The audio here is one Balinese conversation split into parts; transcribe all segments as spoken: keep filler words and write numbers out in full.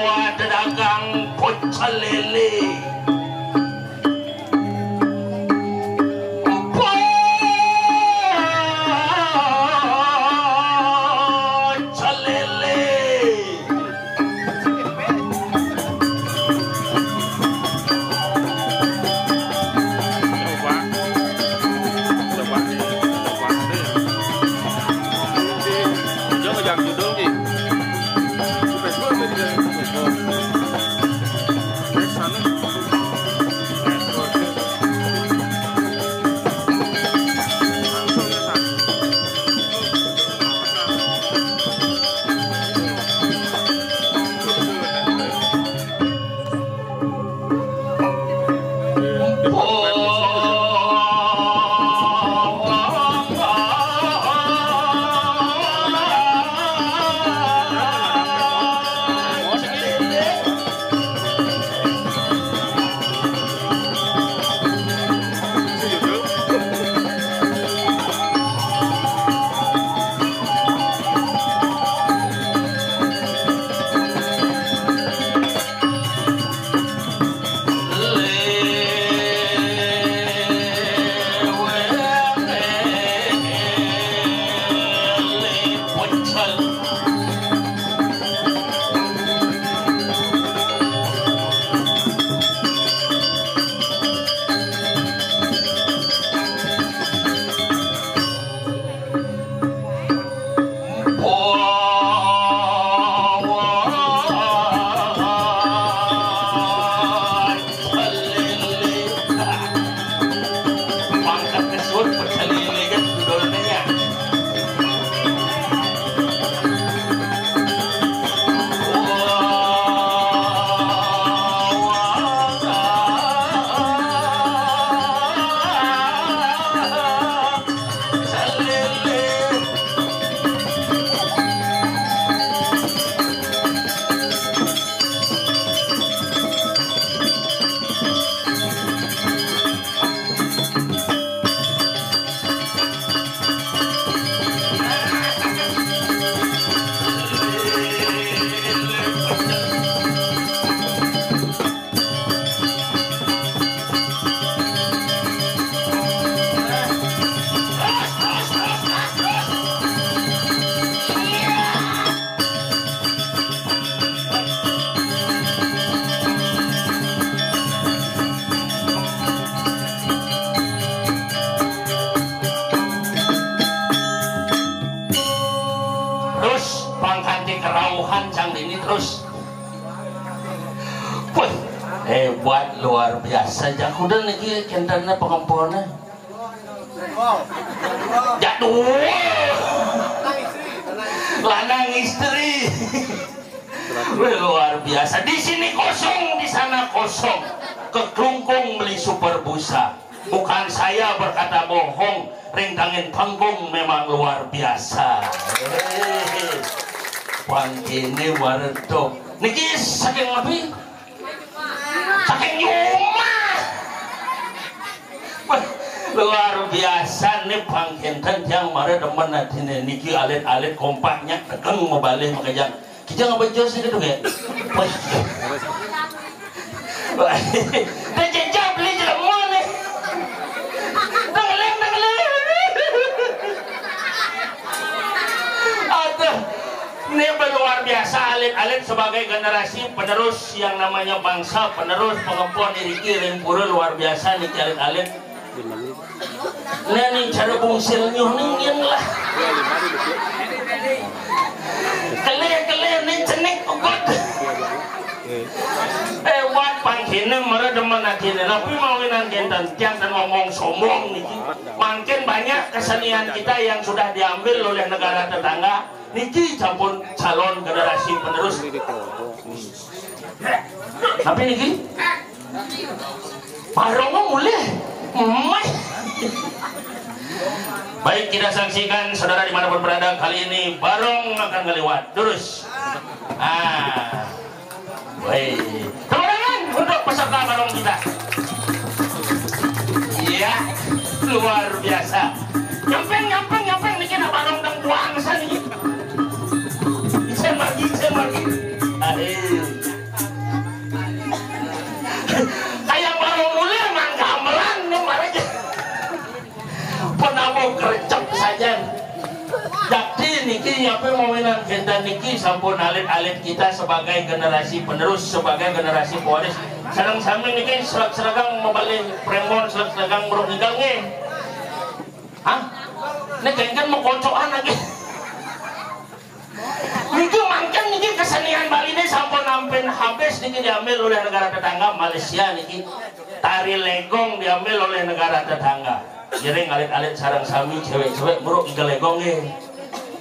Wah, dagang pecel lele. Pecel lele. Coba. Coba. Coba. Dia ngejar judul, Ki. Di Facebook atau di Facebook? Next sana. Next. Langsung ya, San. Pangkat kesur pecel lele kan judulnya. Terus pangkanti kerauhan cang ini terus. Wih, hebat luar biasa jakudan niki kentenna pengempona. Jadul. Lanang istri. Wih, luar biasa. Di sini kosong, di sana kosong. Keklungkung beli super busa. Bukan saya berkata bohong, ring tangin panggung memang luar biasa. Hehehe. Pangkene waredok. Niki saking napi? Saking Yuma. Wah, luar biasa nih pangkinten tiang mara demen atine niki alit-alit kompaknya tekeng mabalih makejang. Kita ngapa jos nih gitu ya? Wah. Wah. Dah jejak beli jelema nih. Dengerin, dengerin. Aduh. Ini luar biasa alit-alit sebagai generasi penerus yang namanya bangsa penerus pengempon iriki ring pura luar biasa niki alit-alit. Nah, nih cara bungsil nyuh nih ngin lah. Kelih-kelih nih cenik ugut. Hebat pangkene mara demen atine. Tapi mawinan kenten tiang ten ngomong sombong niki. Makin banyak kesenian kita yang sudah diambil oleh negara tetangga. Niki sampun calon generasi penerus. Tapi niki Barong mulih. Meh. Baik, kita saksikan saudara dimanapun berada, kali ini Barong akan ngeliwat. Terus. Ah. Baik. Tepuk tangan untuk peserta Barong kita. Iya, luar biasa. Nyampeng, nyampeng, nyampeng, niki Aduh. Kayak baru mulai emang gamelan nih, marahnya. Penabuh kerecep saja. Jadi niki apa mawinan kita niki sampun alit-alit kita sebagai generasi penerus, sebagai generasi pewaris. Sareng sami niki serak-seragang mabali prembon, serak-seragang muruk ngigal nggih. Hah? Ini kengken mau kocokan lagi. Niki mangken niki kesenian Bali ini sampun ampin habis niki diambil oleh negara tetangga Malaysia niki. Tari legong diambil oleh negara tetangga. Jadi alit-alit sareng sami cewek-cewek muruk igal legong nggih.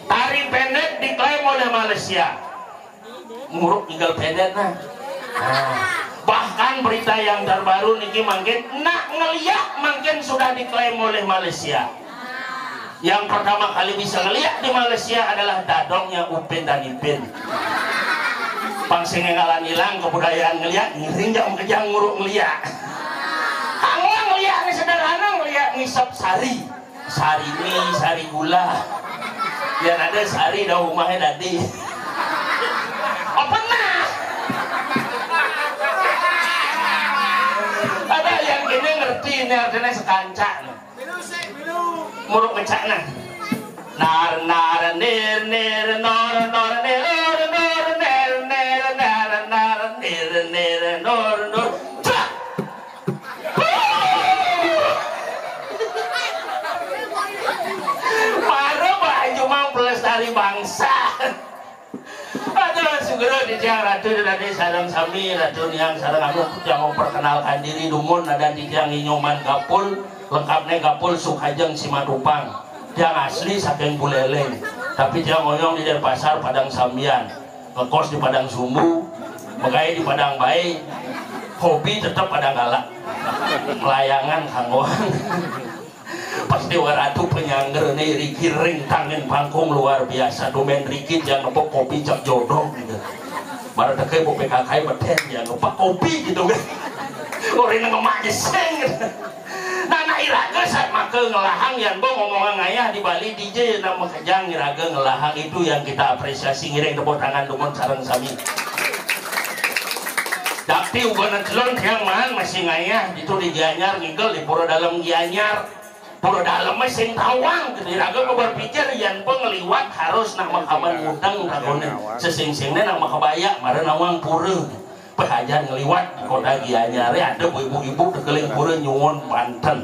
Tari pendek diklaim oleh Malaysia. Muruk igal pendek nah. Nah, bahkan berita yang terbaru niki mangkin nak ngeliat mangkin sudah diklaim oleh Malaysia. Yang pertama kali bisa ngeliat di Malaysia adalah dadongnya Upin dan Ipin. Pang sing ngalan ilang kebudayaan ngeliat, ngiring jam kejang nguruk ngeliat. Kanggo ngeliat nih sederhana, ngeliat ngisep sari. Sari mie, sari gula. Yang ada sari dah rumahnya tadi. Apa nah? Ada yang kini ngerti ini artinya sekancak nih. Muruk ngecak nah. Nar nar nir nir nor nor nir nor nir nir nar nar nir nir nor nor. Cak. Para Pak Haji Mang pelestari bangsa. Aduh, segera di tiang ratu dan adik sareng sami, ratu niang sareng anu, yang memperkenalkan diri dumun, ada di tiang Inyoman Gapul, lengkapnya Gapul Sukajeng Simatupang. Tiang asli saking Buleleng, tapi tiang oyong di Denpasar Padang Sambian. Ngekos di Padang Sumbu, megai di Padang Bae, hobi tetep Padang Galak. Layangan kanggoan. Pas Dewa Ratu penyangger nih, Riki ring tangan panggung luar biasa. Domen Riki jangan lupa kopi cap jodoh gitu. Baru teke bu P K K beten jangan lupa kopi gitu kan. Orang yang ngemak jeseng gitu. Nah, nah iraga saat maka ngelahang yang bo ngomongan ngayah di Bali D J nama kejang iraga ngelahang itu yang kita apresiasi ngiring tepuk tangan dumun sareng sami. Dapti uga celon tiang man masih ngayah itu di Gianyar ngigel di Pura Dalam Gianyar. Pura Dalam mah sing tawang gitu. Iraga mah berpikir yang pengliwat harus nak makaman mudeng tagonin. Sesing-singnya nak makabaya mara nawang pura. Pehajan ngeliwat di kota Gianyar ada bu ibu-ibu tekeling pura nyuwun panten.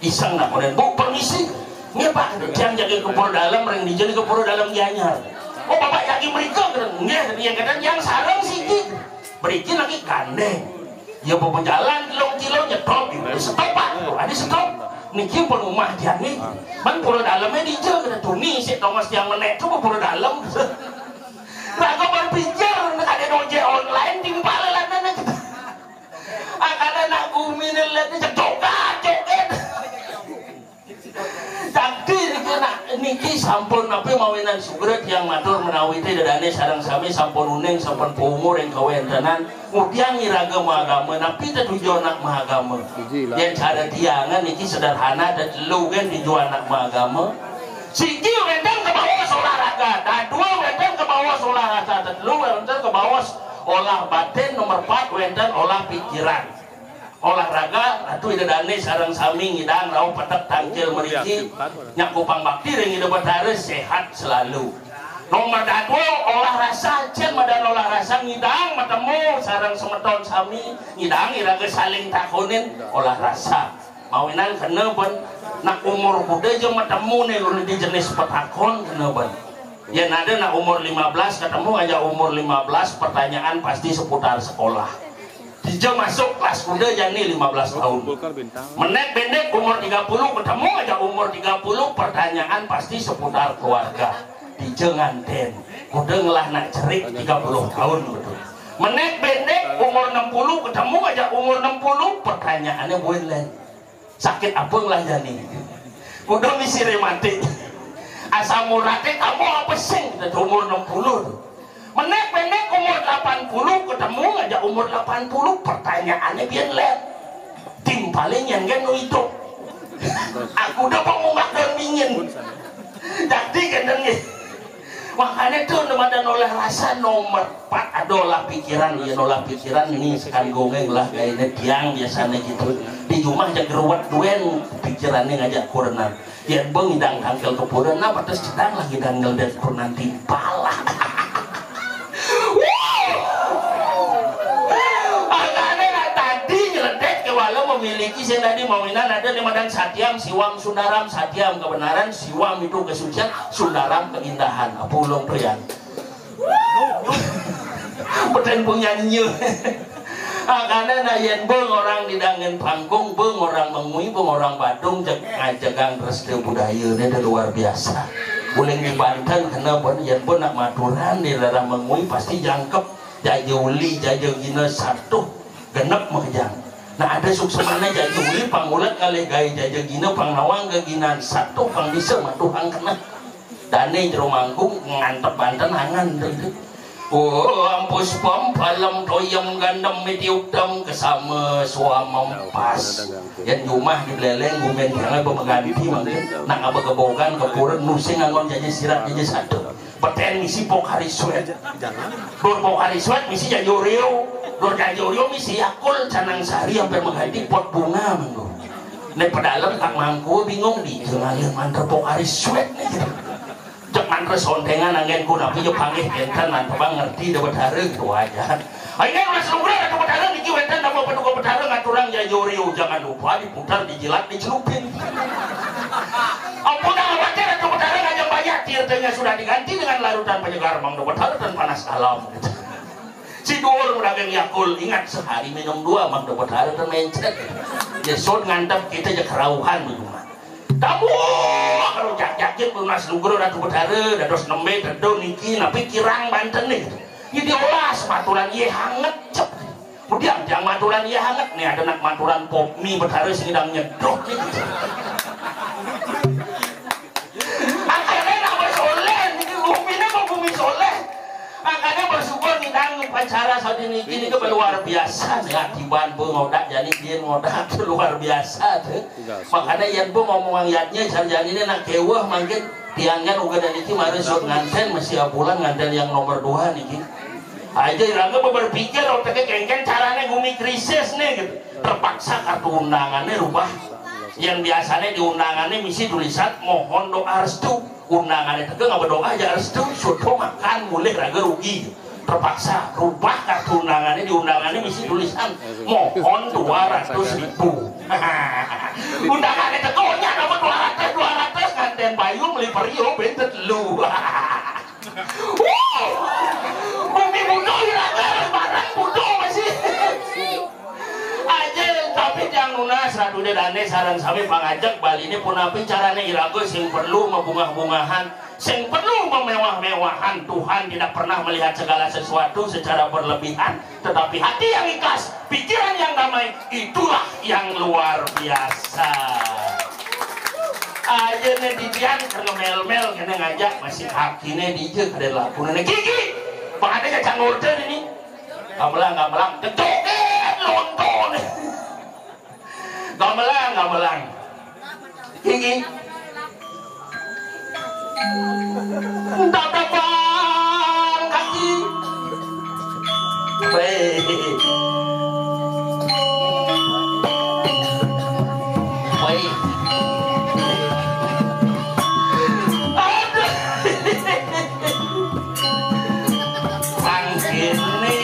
Iseng nak konen, "Bu, permisi. Nggih, Pak, tiang jagi ke Pura Dalam, ring dija ke Pura Dalam Gianyar." "Oh, Bapak jagi mereka?" "Nggih, yang kadang yang sarang siki." Berikin lagi gandeng. Ya, bawa jalan telung kilo nyetop, ya, stop, Pak. Ada stop. Niki pun rumah dia nih. Bang Pura Dalamnya dija kena tuni si Thomas tiang menek tu Pura Dalam. Raga berpikir nak ada ojek online timpal lah nana. Akana nak gumi nelet ni jogat joget. Sakti niki nak niki sampun napi mawinan sugret yang matur menawi te dadane sareng sami sampun uning sampun puumur ing kawentenan ngudiang iraga maagama napi tetuju anak maagama. Yang cara tiangan niki sederhana ada telu kan tuju anak maagama. Siji wenten ke bawah olahraga, dadua wenten ke bawah olahraga, telu wenten ke bawah olah batin, nomor empat wenten olah pikiran. Olahraga, Ratu Ida Dane sareng sami ngidang rauh petek tangkil meriki, nyakupang bakti ring Ida Betara sehat selalu. Nomor dadua olah rasa, cen madan olah rasa ngidang matemu sareng semeton sami, ngidang iraga saling takonin olah rasa. Mawinan kena ben nak umur kuda ja matemu ne ulun di jenis petakon kena ben. Yen ada nak umur lima belas ketemu aja umur lima belas pertanyaan pasti seputar sekolah. Dija masuk kelas kuda jani lima belas tahun. Menek pendek umur tiga puluh ketemu aja umur tiga puluh pertanyaan pasti seputar keluarga. Dija nganten. Kuda ngelah nak cerik tiga puluh tahun betul. Menek pendek umur enam puluh ketemu aja umur enam puluh pertanyaannya buin lain. Sakit apa ngelah jani? Kuda misi rematik. Asam urate kamu apa sing? Kita umur enam puluh. Menek pendek umur delapan puluh ketemu aja umur delapan puluh pertanyaannya biar lep. Tim paling yang kan hidup. Aku udah mau ngomong dingin. Jadi kan nih. Makanya tuh, nu madan olah rasa nomor empat, ada olah pikiran. Ya, olah pikiran ini sekan gongeng lah, kayaknya tiang biasanya gitu. Di rumah aja geruwet duen, pikirannya ngajak kurenan. Ya, bang, ngidang tangkel ke pura, nah, batas cedang lah ngidang ngeldet kurenan timpal lah. Makanya lah tadi nyeledek ke walau memiliki saya tadi mau inan ada di madan satiam, siwam, sundaram, satiam kebenaran, siwam itu kesucian, sundaram keindahan. Apa ulung prian? Beten punya nyu. Makanya nah, yen beng orang di dangen panggung, beng orang Mengwi, beng orang Badung, jeg-, ngajegang reste budaya ini udah luar biasa. Uling di Banten kena pun, yen pun nak maturan di daerah Mengwi pasti jangkep. Jaja uli, jaja gina satu, genep makejang. Nah, ada suksemana jaja uli, pangulat kalih gawe jaja gina, pangnawang geginan satu, pang bisa matuhang kena. Dane jero mangkung ngantep banten angan tuh. Oh, ampus pom palem toyem gandem miti uktem kesama suamem pas. Yen jumah di beleleng gumen jangan pemeganti mangke. Nak ngaba kebogan kepurun nusing anggon jaja sirat jaja satu. Peten misi Pocari Sweat. Dur Pocari Sweat misi jaja Oreo. Dur jaja Oreo misi Yakult, canang sari hampir mengganti pot bunga minggu. Nek pedalem tak mangku bingung di ngalih mantra Pocari Sweat nih. Cek mantra sontengan anggen ku napi je panggih enten mantra bang ngerti da betara gitu aja. Ayo mas lugra atau betara niki wenten nama paduka betara ngaturang jaja Oreo, jangan lupa diputar, dijilat, dicelupin. Ampun, khawatir atau betara ngajak banyak, tirtanya sudah diganti dengan larutan penyegar, Mang Betara dan panas alam. Si Duur pedagang Yakult, ingat sehari minum dua, Mang Betara dan mencret. Jesut ngantep kita je kerauhan di rumah. Tamu kalau jak-jakit lunas lugra Ratu Betara, dados nembe tedo niki napi kirang banten nih. Ini diolah sematuran ye hanget cep. Kemudian yang maturan iya hanget nih, ada nak maturan pop mie betara sing idang nyeduh nih. Akhirnya nak bersoleh, ini bumi ini mau bumi soleh. Makanya bersyukur ngidang upacara saat ini, ini ke luar biasa nih, akiban bu ngodak jadi dia ngodak tuh luar biasa tuh. Makanya yang bu ngomong ayatnya sarjani ini nak kewah mungkin tiangnya uga dari itu mari suat nganten masih abulan nganten yang nomor dua nih. Aja irangga berpikir otaknya kengken caranya gumi krisis nih gitu. Terpaksa kartu undangannya rubah. Yang biasanya di undangannya misi tulisan mohon doa restu. Undangannya teke nggak berdoa aja restu, sudah makan mulai raga rugi. Terpaksa rubah kartu undangannya, di undangannya misi tulisan mohon dua ratus ribu. Undangannya teke nya nomor dua ratus, dua ratus nganten payung beli periuk bentet lu. Wuh! Bumi budo iraga barang budo masih. Aja tapi yang nunas Ratu Dedane sareng sami pangajak Bali ini pun api carane iraga sing perlu mabungah-bungahan, sing perlu memewah-mewahan. Tuhan tidak pernah melihat segala sesuatu secara berlebihan. Tetapi hati yang ikhlas, pikiran yang damai, itulah yang luar biasa. Aja ne didian kena mel-mel kena ngajak masih hakine dije kada laku ne gigi. Pakade kacang order ini. Gamelan gamelan kejoget nonton. Gamelan gamelan. Gigi. Tatapan kaki. Wei. Wei. Aduh. Mangkene.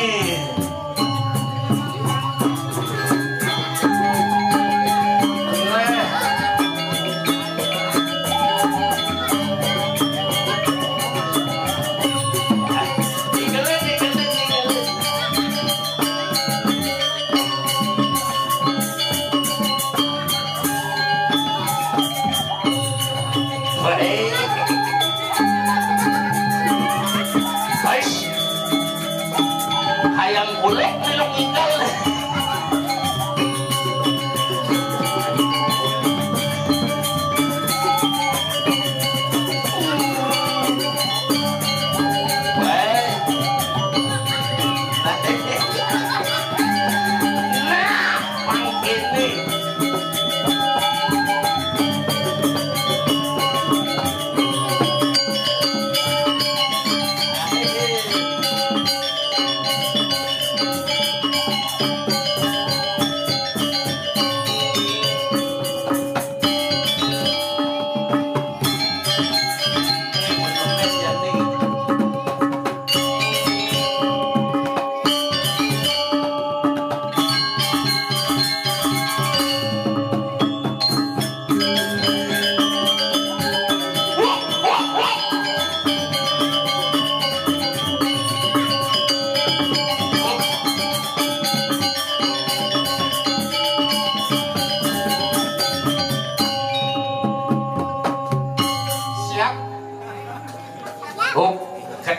Baik. Ais. Hayang golek melok ninggal. Baik. Nah, mangkene.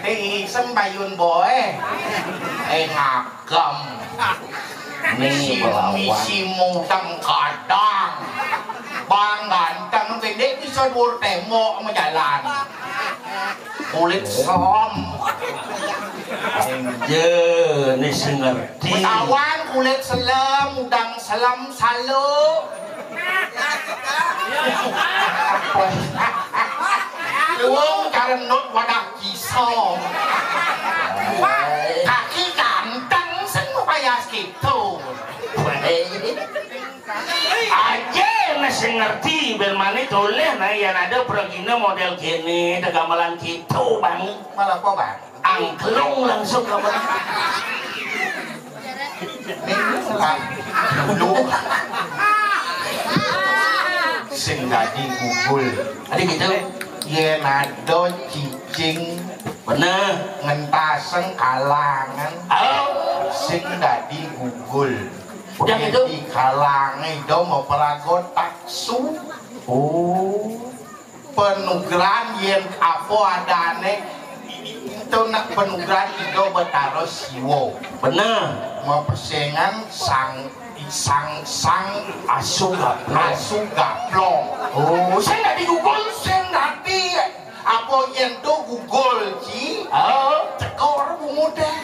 Eh, sembayun boy. Eh, ngagem. Nih, misi, belawan. Misi mudeng kadang. Bang ganteng, pendek bisa dur tembok sama jalan. Kulit selem. Iya, nih sing ngerti. Ketahuan kulit selem, udang selem, salo. Luwung karenut wadah kiso. Kaki ganteng sing payas gitu. Aja masih ngerti, bel mani toleh, nah, yang ada pergina model gini, ada gamelan gitu, Bang. Malah apa, Bang? Angklung langsung ke mana? Nih, Pak. Dulu. Sing dadi gugul. Ada gitu? Yen ada cicing. Bener. Ngentaseng kalangan. Oh. Sing dadi gugul. Udah gitu? Di kalangan itu mau perago taksu. Oh. Penugrahan yen apa adane itu nak penugrahan Ida Betara Siwa. Bener. Mapesengan sang sang sang asu gaplong. Asu gaplong. Oh, saya nggak digugul, saya nggak di apa yen to gugul ci. Oh, cekor bungut deh.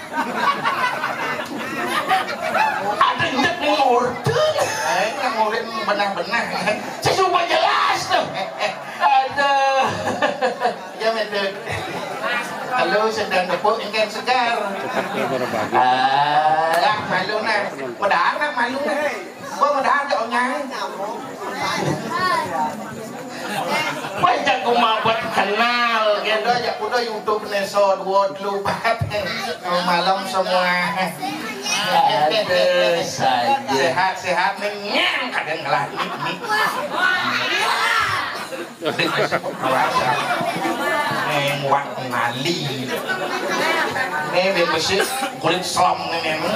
Ada injek nih ngurut. Eh, yang ngurut benah-benah. Saya coba jelas tuh. Aduh. Ya, betul. Kalau sedang tepuk ikan segar. Ah, ya, malu nah. Padahal nak malu nah. Gua padahal gak nyai. Panjang gua mabet kenal, kan? Udah, ya, udah YouTube neso dua dulu, Pak. Malam semua. Ada saja. Sehat-sehat, nih, nyem, kadang ngelah, nih, nih. Nih, muat nali. Nih, nih, besi, kulit selom, nih, nih, nih.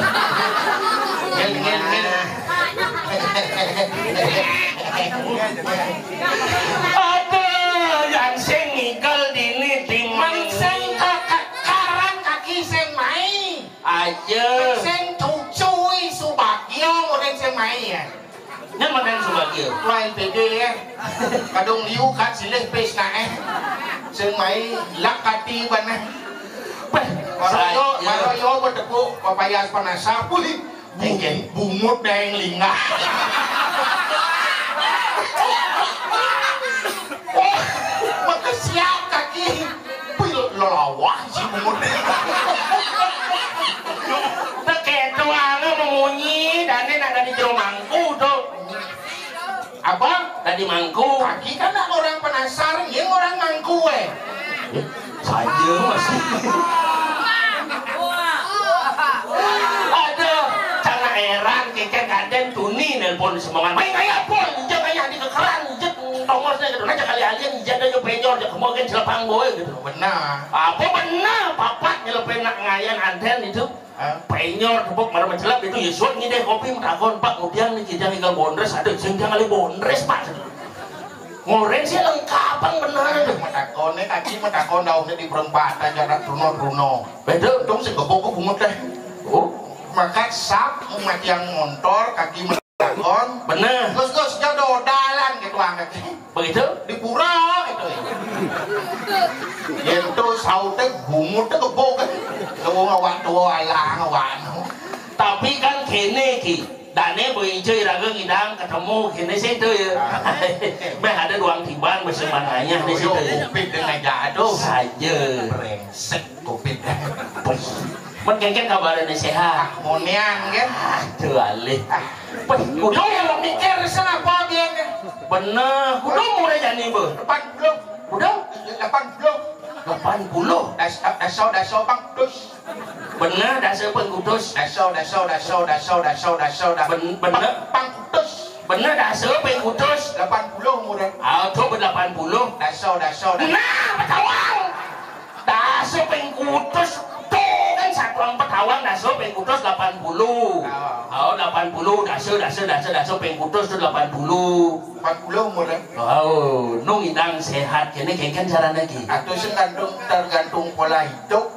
Ngel, ngel, ngel. Aduh, yang sing ngigel dini, ding. Meng sing ka-, ka-, karan kaki sing mai. Aja. Sing cucui Subagio, orang sing mai, ya. Nya mah kan Subagio. Lain pede, ya. Kadung liu kat silih pes na, eh. Sing mai lak kati bana. Peh, baru yo, saya. Baru yo bertepuk papayas panasa. Wih, bung-, bungut deng lingah. Wah, maka siap kaki. Wih, lelawah si bungut. Tekedo anu memunyi, dane nak dari jero mangku tuh. Apa? Tadi mangku. Kaki kan nak orang penasaran, yang orang mangku, eh. Saya masih. Aduh, cara heran, keke kaden tuni nelpon semangat. Main kayak pun, ijak kayak di kekeran, ijak tongosnya gitu. Nah, kali alien, ijak aja penyor, ijak kemungkin celepang boy gitu. Benar. Apa benar, papat nyelepin nak ngayan anten itu. Hah? Penyor tepuk marah mencelap itu, ya, suat ngideh kopi, mentakon, "Pak, ngudiang nih, kijang igal bondres." "Aduh, sing jangan kali bondres, Pak." Ngoreng sih lengkapan bener itu. Matakonnya kaki, matakon daunnya di perempatan, jarak runo-runo. Betul. Untung sing gebok kok bungut deh. Oh. Maka sap, umat yang montor, kaki matakon. Bener. Terus, terus, jodoh dalan gitu, angkat. Begitu? Di pura itu. Yen to saute bungut to kebok. Tuh awak tua alang awak anu. Tapi kan kene ki. Dane boy ijo iraga ngidang ketemu kene sih tuh ya. Meh ada doang tiban bersama nanya di situ ya. Covid dengan jatuh. Saja. Brengsek. Covid. Wih, men kengken kabarane sehat. Monian kan? Aduh, alih. Wih, kudu yang mikir sana apa dia kan? Bener, kudu mulai jani be. Delapan puluh. Kudu? Delapan puluh. Delapan puluh. Das, daso, daso, pang kutus. Bener, daso, pang kutus. Daso, daso, daso, daso, daso, daso, da-, ben-, bener. Pang, pang kutus. Bener, daso, pang kutus. Delapan puluh umurnya. Ah, tuh, delapan puluh. Daso, daso, daso. Nah, betawang. Daso ping kutus, tuh kan satuan petawang daso ping kutus delapan puluh. Oh, delapan puluh, daso, daso, daso, daso ping kutus tuh delapan puluh. Empat puluh umurnya. Oh, nung idang sehat, kene kengken carane ki. Atau tergantung, tergantung pola hidup.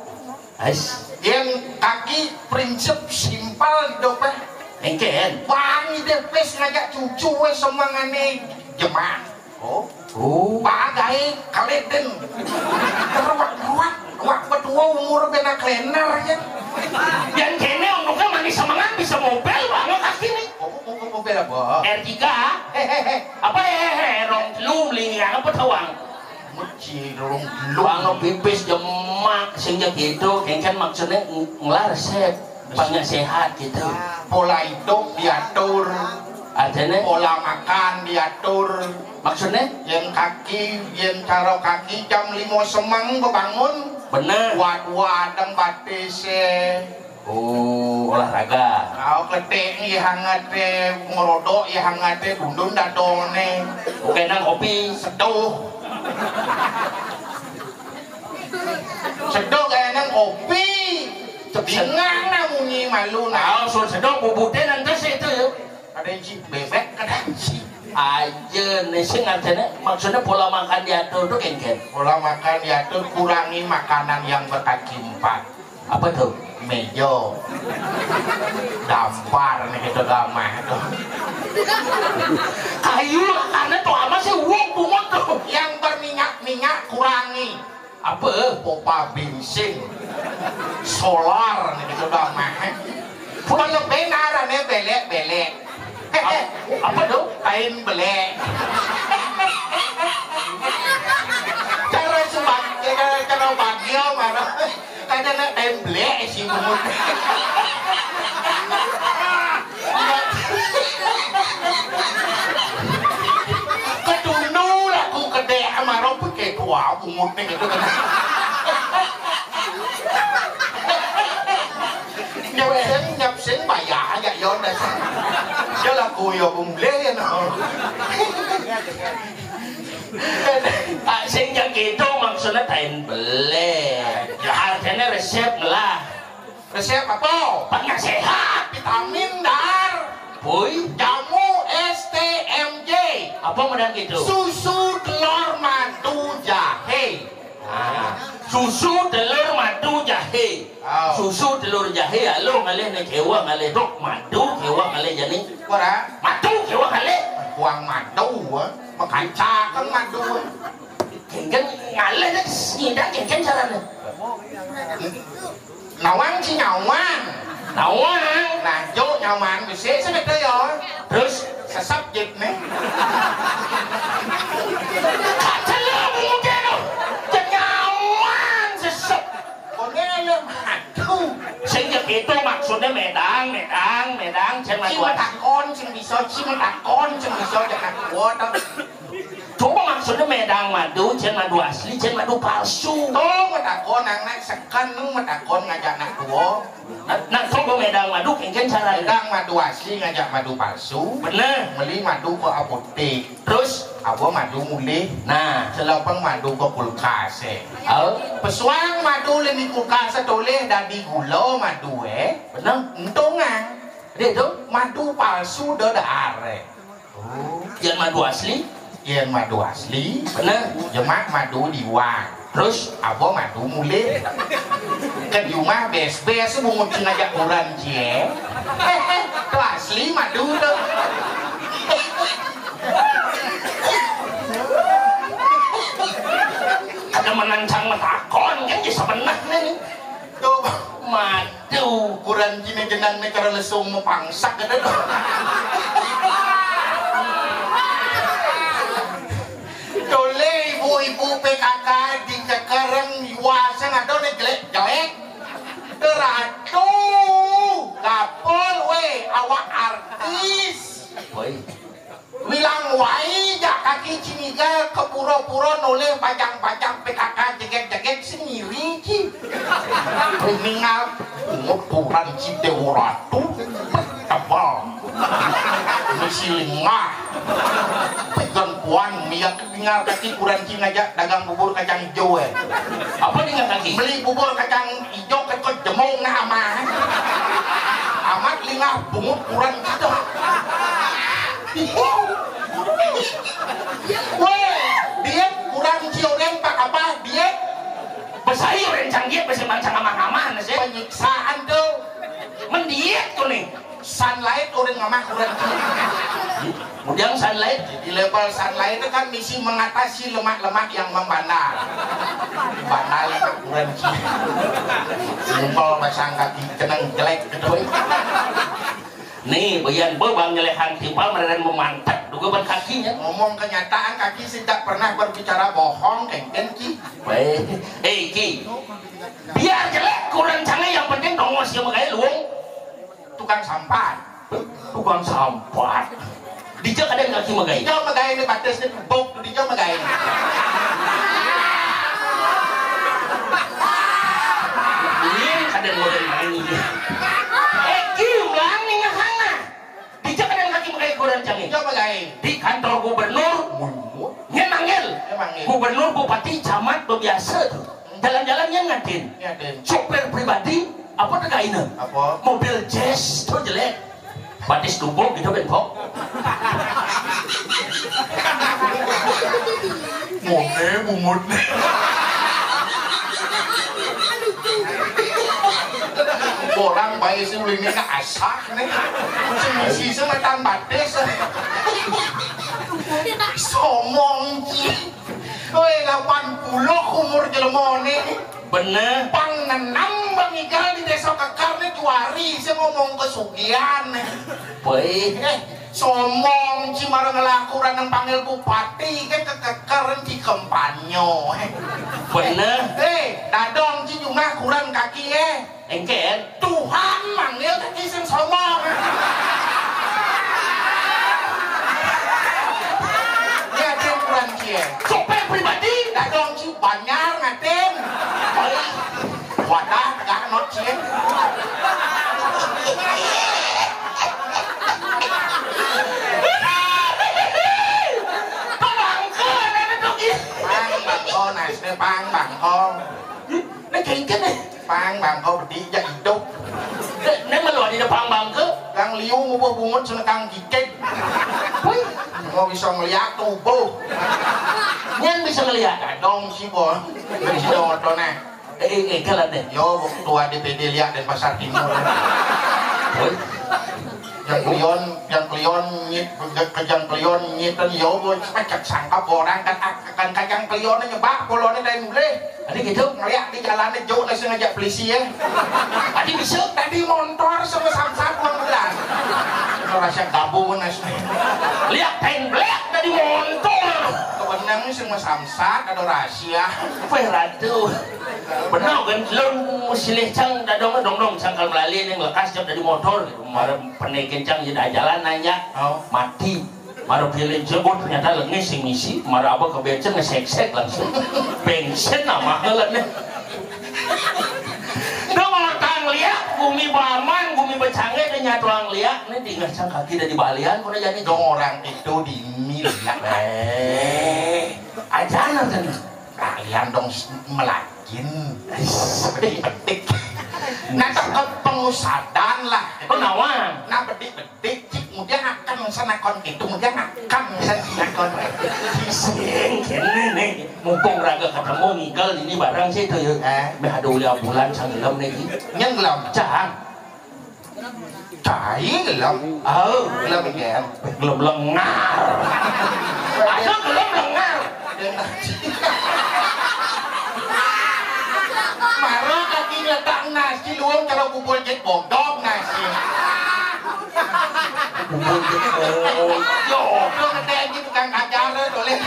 Ais. Yén kaki prinsip simpel hidup, eh. Engken. Wangi dépés ngajak cucu, eh, semangane jemak. Oh. Oh. Bagai kaleden. Ruwet-ruwet, wak betua umur bena klener ya. Yang kene untuknya manis semangat bisa mobil banget kaki nih. Oh, oh, oh, mobil apa? R tiga. Hehehe. Apa hehehe, rong telu meli apa tawang? Meci rong telu. Bang pipis jemak sing gitu, kengken maksudnya ng-, ngelar resep. Banyak sehat gitu. Pola hidup diatur. Artinya? Pola makan diatur. Maksudnya? Yang kaki, yang caro kaki jam lima semeng bebangun. Bener. Buat wadeng batis, eh. Oh, olahraga. Kau kletek nih hangat, eh, ngerodok ya hangat, eh, dundun dadone. Oke, nang kopi. Seduh. Seduh kayak nang kopi. Bingung nah munyi malu nah. Oh, sur seduh bubute nanti sih itu ya. Ada isi bebek, ada isi. Aja nih sing artinya, maksudnya pola makan diatur tuh kengken. Pola makan diatur, kurangi makanan yang berkaki empat. Apa tuh? Mejo. Dampar nih gitu gamah tuh. Kayu karena tuh apa sih, wong bungut tuh. Yang berminyak-minyak kurangi. Apa? Popa bensin. Solar nih gitu gamah. Bukan lebih ngarane belek-belek. Apa tuh? Kain belek. Cara sebag-, cara, cara bagio mana? Kayaknya nak kain belek sih bungut. Kedunu laku kedek amaro pake dua bungut nih gitu kan. Nyap sing, nyap sing bayar aja yo dah. Dia laku yo bumble ya no. Ah, sing jak gitu maksudnya tain belek. Ya artinya resep lah. Resep apa? Banyak sehat. Vitamin dar. Boy. Jamu S T M J. Apa modal gitu? Susu, telur, madu, jahe. Ah, susu, telur, madu, jahe. Oh. Susu, telur, jahe, alo ngalih ne kewa ngalih dok, madu kewa ngalih jani. Kora? Madu kewa ngalih. Kuang madu, eh. Makacakan madu, eh. Kengken ngalih ne, ngidak kengken carane. Nawang ci nyawang. Nawang. Nah, jo nyawang bisa sepeda ya. Terus? Sesep jit nih. Kacau mungkin lo. Nyawang sesep. Kone le madu. Sing jek itu maksudnya medang, medang, medang, jangan. Cing takon, cing bisa, cing takon, cing bisa, jangan kuat. Coba maksudnya medang madu, cén madu asli, cén madu palsu. Tuh, metakon anak seken, nu metakon ngajak anak tua. Nah, nah, coba medang madu, kengken cara. Medang madu asli ngajak madu palsu. Bener. Meli madu ke apotek. Terus? Apa madu mulih? Nah. Selopeng madu ke kulkas, eh. Oh. Pesuang madu leni kulkas, toleh dadi gula madu, eh. Bener. Entungan. Dia tu? Madu palsu dah dah arek. Oh, yén madu asli? Yén madu asli, bener. Jemak madu diwang. Terus? Apa madu mulih. Ke di rumah bes-bes bungut sengaja kuran cie. Tu asli madu tu. Ada menancang metakon kan, ya sebenarnya nih. Tuh, madu. Ukuran kini jenang ni karo lesung mepangsak ada tu. Tole ibu-ibu P K K di Cekereng iwasang ada ni jelek-jelek. Ratu, kapol we, awak artis. Woi. Wilang wai jak kaki ciniga kepura-pura noleh bajang-bajang P K K jeget-jeget sendiri ci. Ningal pungut turan ci Dewa Ratu tebal. Misi lingah. Pegan puan miak ningal kaki kuran ci ngajak dagang bubur kacang hijau, eh. Apa ningal kaki? Beli bubur kacang Ijo kekot jemong nah amah. Amat lingah bungut kurang kita. Weh, diet kurang sioren pak apa diet? Besai orang canggih besi mancang amah-amah. Penyiksaan tuh. Mendiet tuh nih. Sunlight udah ngamah kurang. Kemudian sunlight, di level sunlight itu kan misi mengatasi lemak-lemak yang membandel. Bandel kurang. Simpel pasang kaki ceneng jelek gitu. Nih, bayan bebang nyelehan timpal mereren memantek juga ban kakinya. Ngomong kenyataan, kaki tidak pernah berbicara bohong, kengken, Ki. Baik. Eh, Ki. Biar jelek kurang canggih, yang penting dongos ya, makanya luung. Tukang sampat. Tukang sampat. Dijak ada yang kaki magai. Dijak magai ini batasnya buk, dijak magai. Ini kadang model main ini. Eh, Ki, ulang nih ngahanga. Dijak ada yang kaki magai kurang canggih. Dijak magai. Di kantor gubernur. Nyen manggil. Nyen manggil. Gubernur, bupati, camat, biasa tuh. Jalan-jalan nyen ngadin. Ngadin. Sopir pribadi, apa teh kaina? Apa? Mobil Jazz tuh jelek. Batis dubuk gitu, bengkok. Mone bungut. Orang baik sih ulingnya ke asah nih. Sing isi sing matan batis. Somong, Ki. Woi, delapan puluh umur jelema nih. Bener. Pang nenam Bang Igal di Desa Kekar nih, juari, saya ngomong ke Sugian. Woi. Eh, somong, Ci, marang ngelakuran yang panggil bupati, kan ke Kekar, Ci, kempanyo. Bener. Eh, dadong, Ci, jumah kurang kaki, eh. Engken. Tuhan manggil kaki sing somong. Ini ada ukuran cie. Sopir pribadi. Dadong, Ci, banjar ngatin. Wadah tegak not cie. Pang bangko, ada tuh, Ki. Pang bangko, nice nih, pang bangko. Ini kengken nih. Pang bangko bedi jak hidup. Nek malu ada pang bangko. Kang liu ngubah bungut sana kang gigit. Wih, mau bisa ngeliat tubuh. Nyen bisa ngeliat. Dadong sih, Bon. Dari sini motor nih. Eh, eh, eh, kalah deh. Yo, waktu tua D P D lihat di Pasar Timur. Wih. Yang kelion, yang kelion nyit, ke yang kelion nyit kan yo, Bon. Pecak sangkap orang kan, kan kacang kelion nyebak kolonnya dari mulai. Tadi gitu, ngeliat di jalannya jauh, nasi ngajak polisi ya. Tadi bisa, tadi motor sama samsat uang belas. Itu rasa gabung nasi. Lihat kain black tadi motor. Kebenang sih sama samsat, ada rahasia. Weh, ratu. Benar kan, lo silih cang, dadong, dong, dong, sangkal melalui yang lekas jam dari motor. Kemarin pernah kencang, jadi jalan nanya. Oh. Mati. Mara pilih jebot ternyata lengis sing misi, mara apa kebenceng ngeseksek langsung. Bensin nama heula nih. Dong orang tang liak, bumi baman, bumi becangge, dia nyatu ang liak, nih tinggal sang kaki dari balian, kuda jadi. Dong orang itu di miliak. Eh, aja nonton. Kalian dong s-, melajin. Petik-petik. Nah, ke pengusadan lah. Penawan. Nah, petik-petik. Dik, cik, kemudian akan sanakon itu, kemudian akan sanakon. Sing kene nih, mumpung raga ketemu ngigal ini barang sih tuh ya. Eh? Meh ada ulia bulan sanggelem nih, Ki. Nyenggelem. Cang. Cai gelem. Oh, gelem, Gen. Gelem lengar. Ada gelem lengar. Maro kaki nyetak nasi luang kalau bubur jet bodong nasi. Bubur jet bodong. Yo, lo ngetek di tukang kajar, boleh.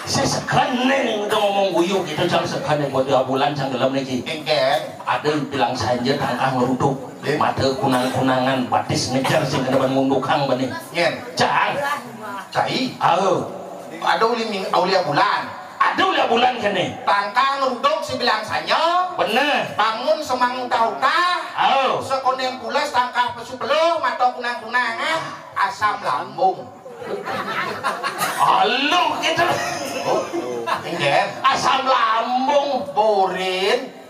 Saya segan nih, udah ngomong guyu gitu, cang segan nih buat dua bulan, cang gelem nih, Ki. Engke. Ada bilang sanja tangkang ngeruduk. Iya. Mata kunang-kunangan, batis ngejar sing kena ban ngundukang bani. Nyen. Cang. Cai. Ayo. Ada uli ming-, aulia bulan. Ada ulia bulan kene. Tangkang ngeruduk si bilang sanja. Bener. Bangun semang uta-uta. Ayo. Sekoneng pulas tangkah pesu peluh, mata kunang-kunangan. Asam lambung. Aluh gitu. Oh, enggak. Asam lambung. Borin.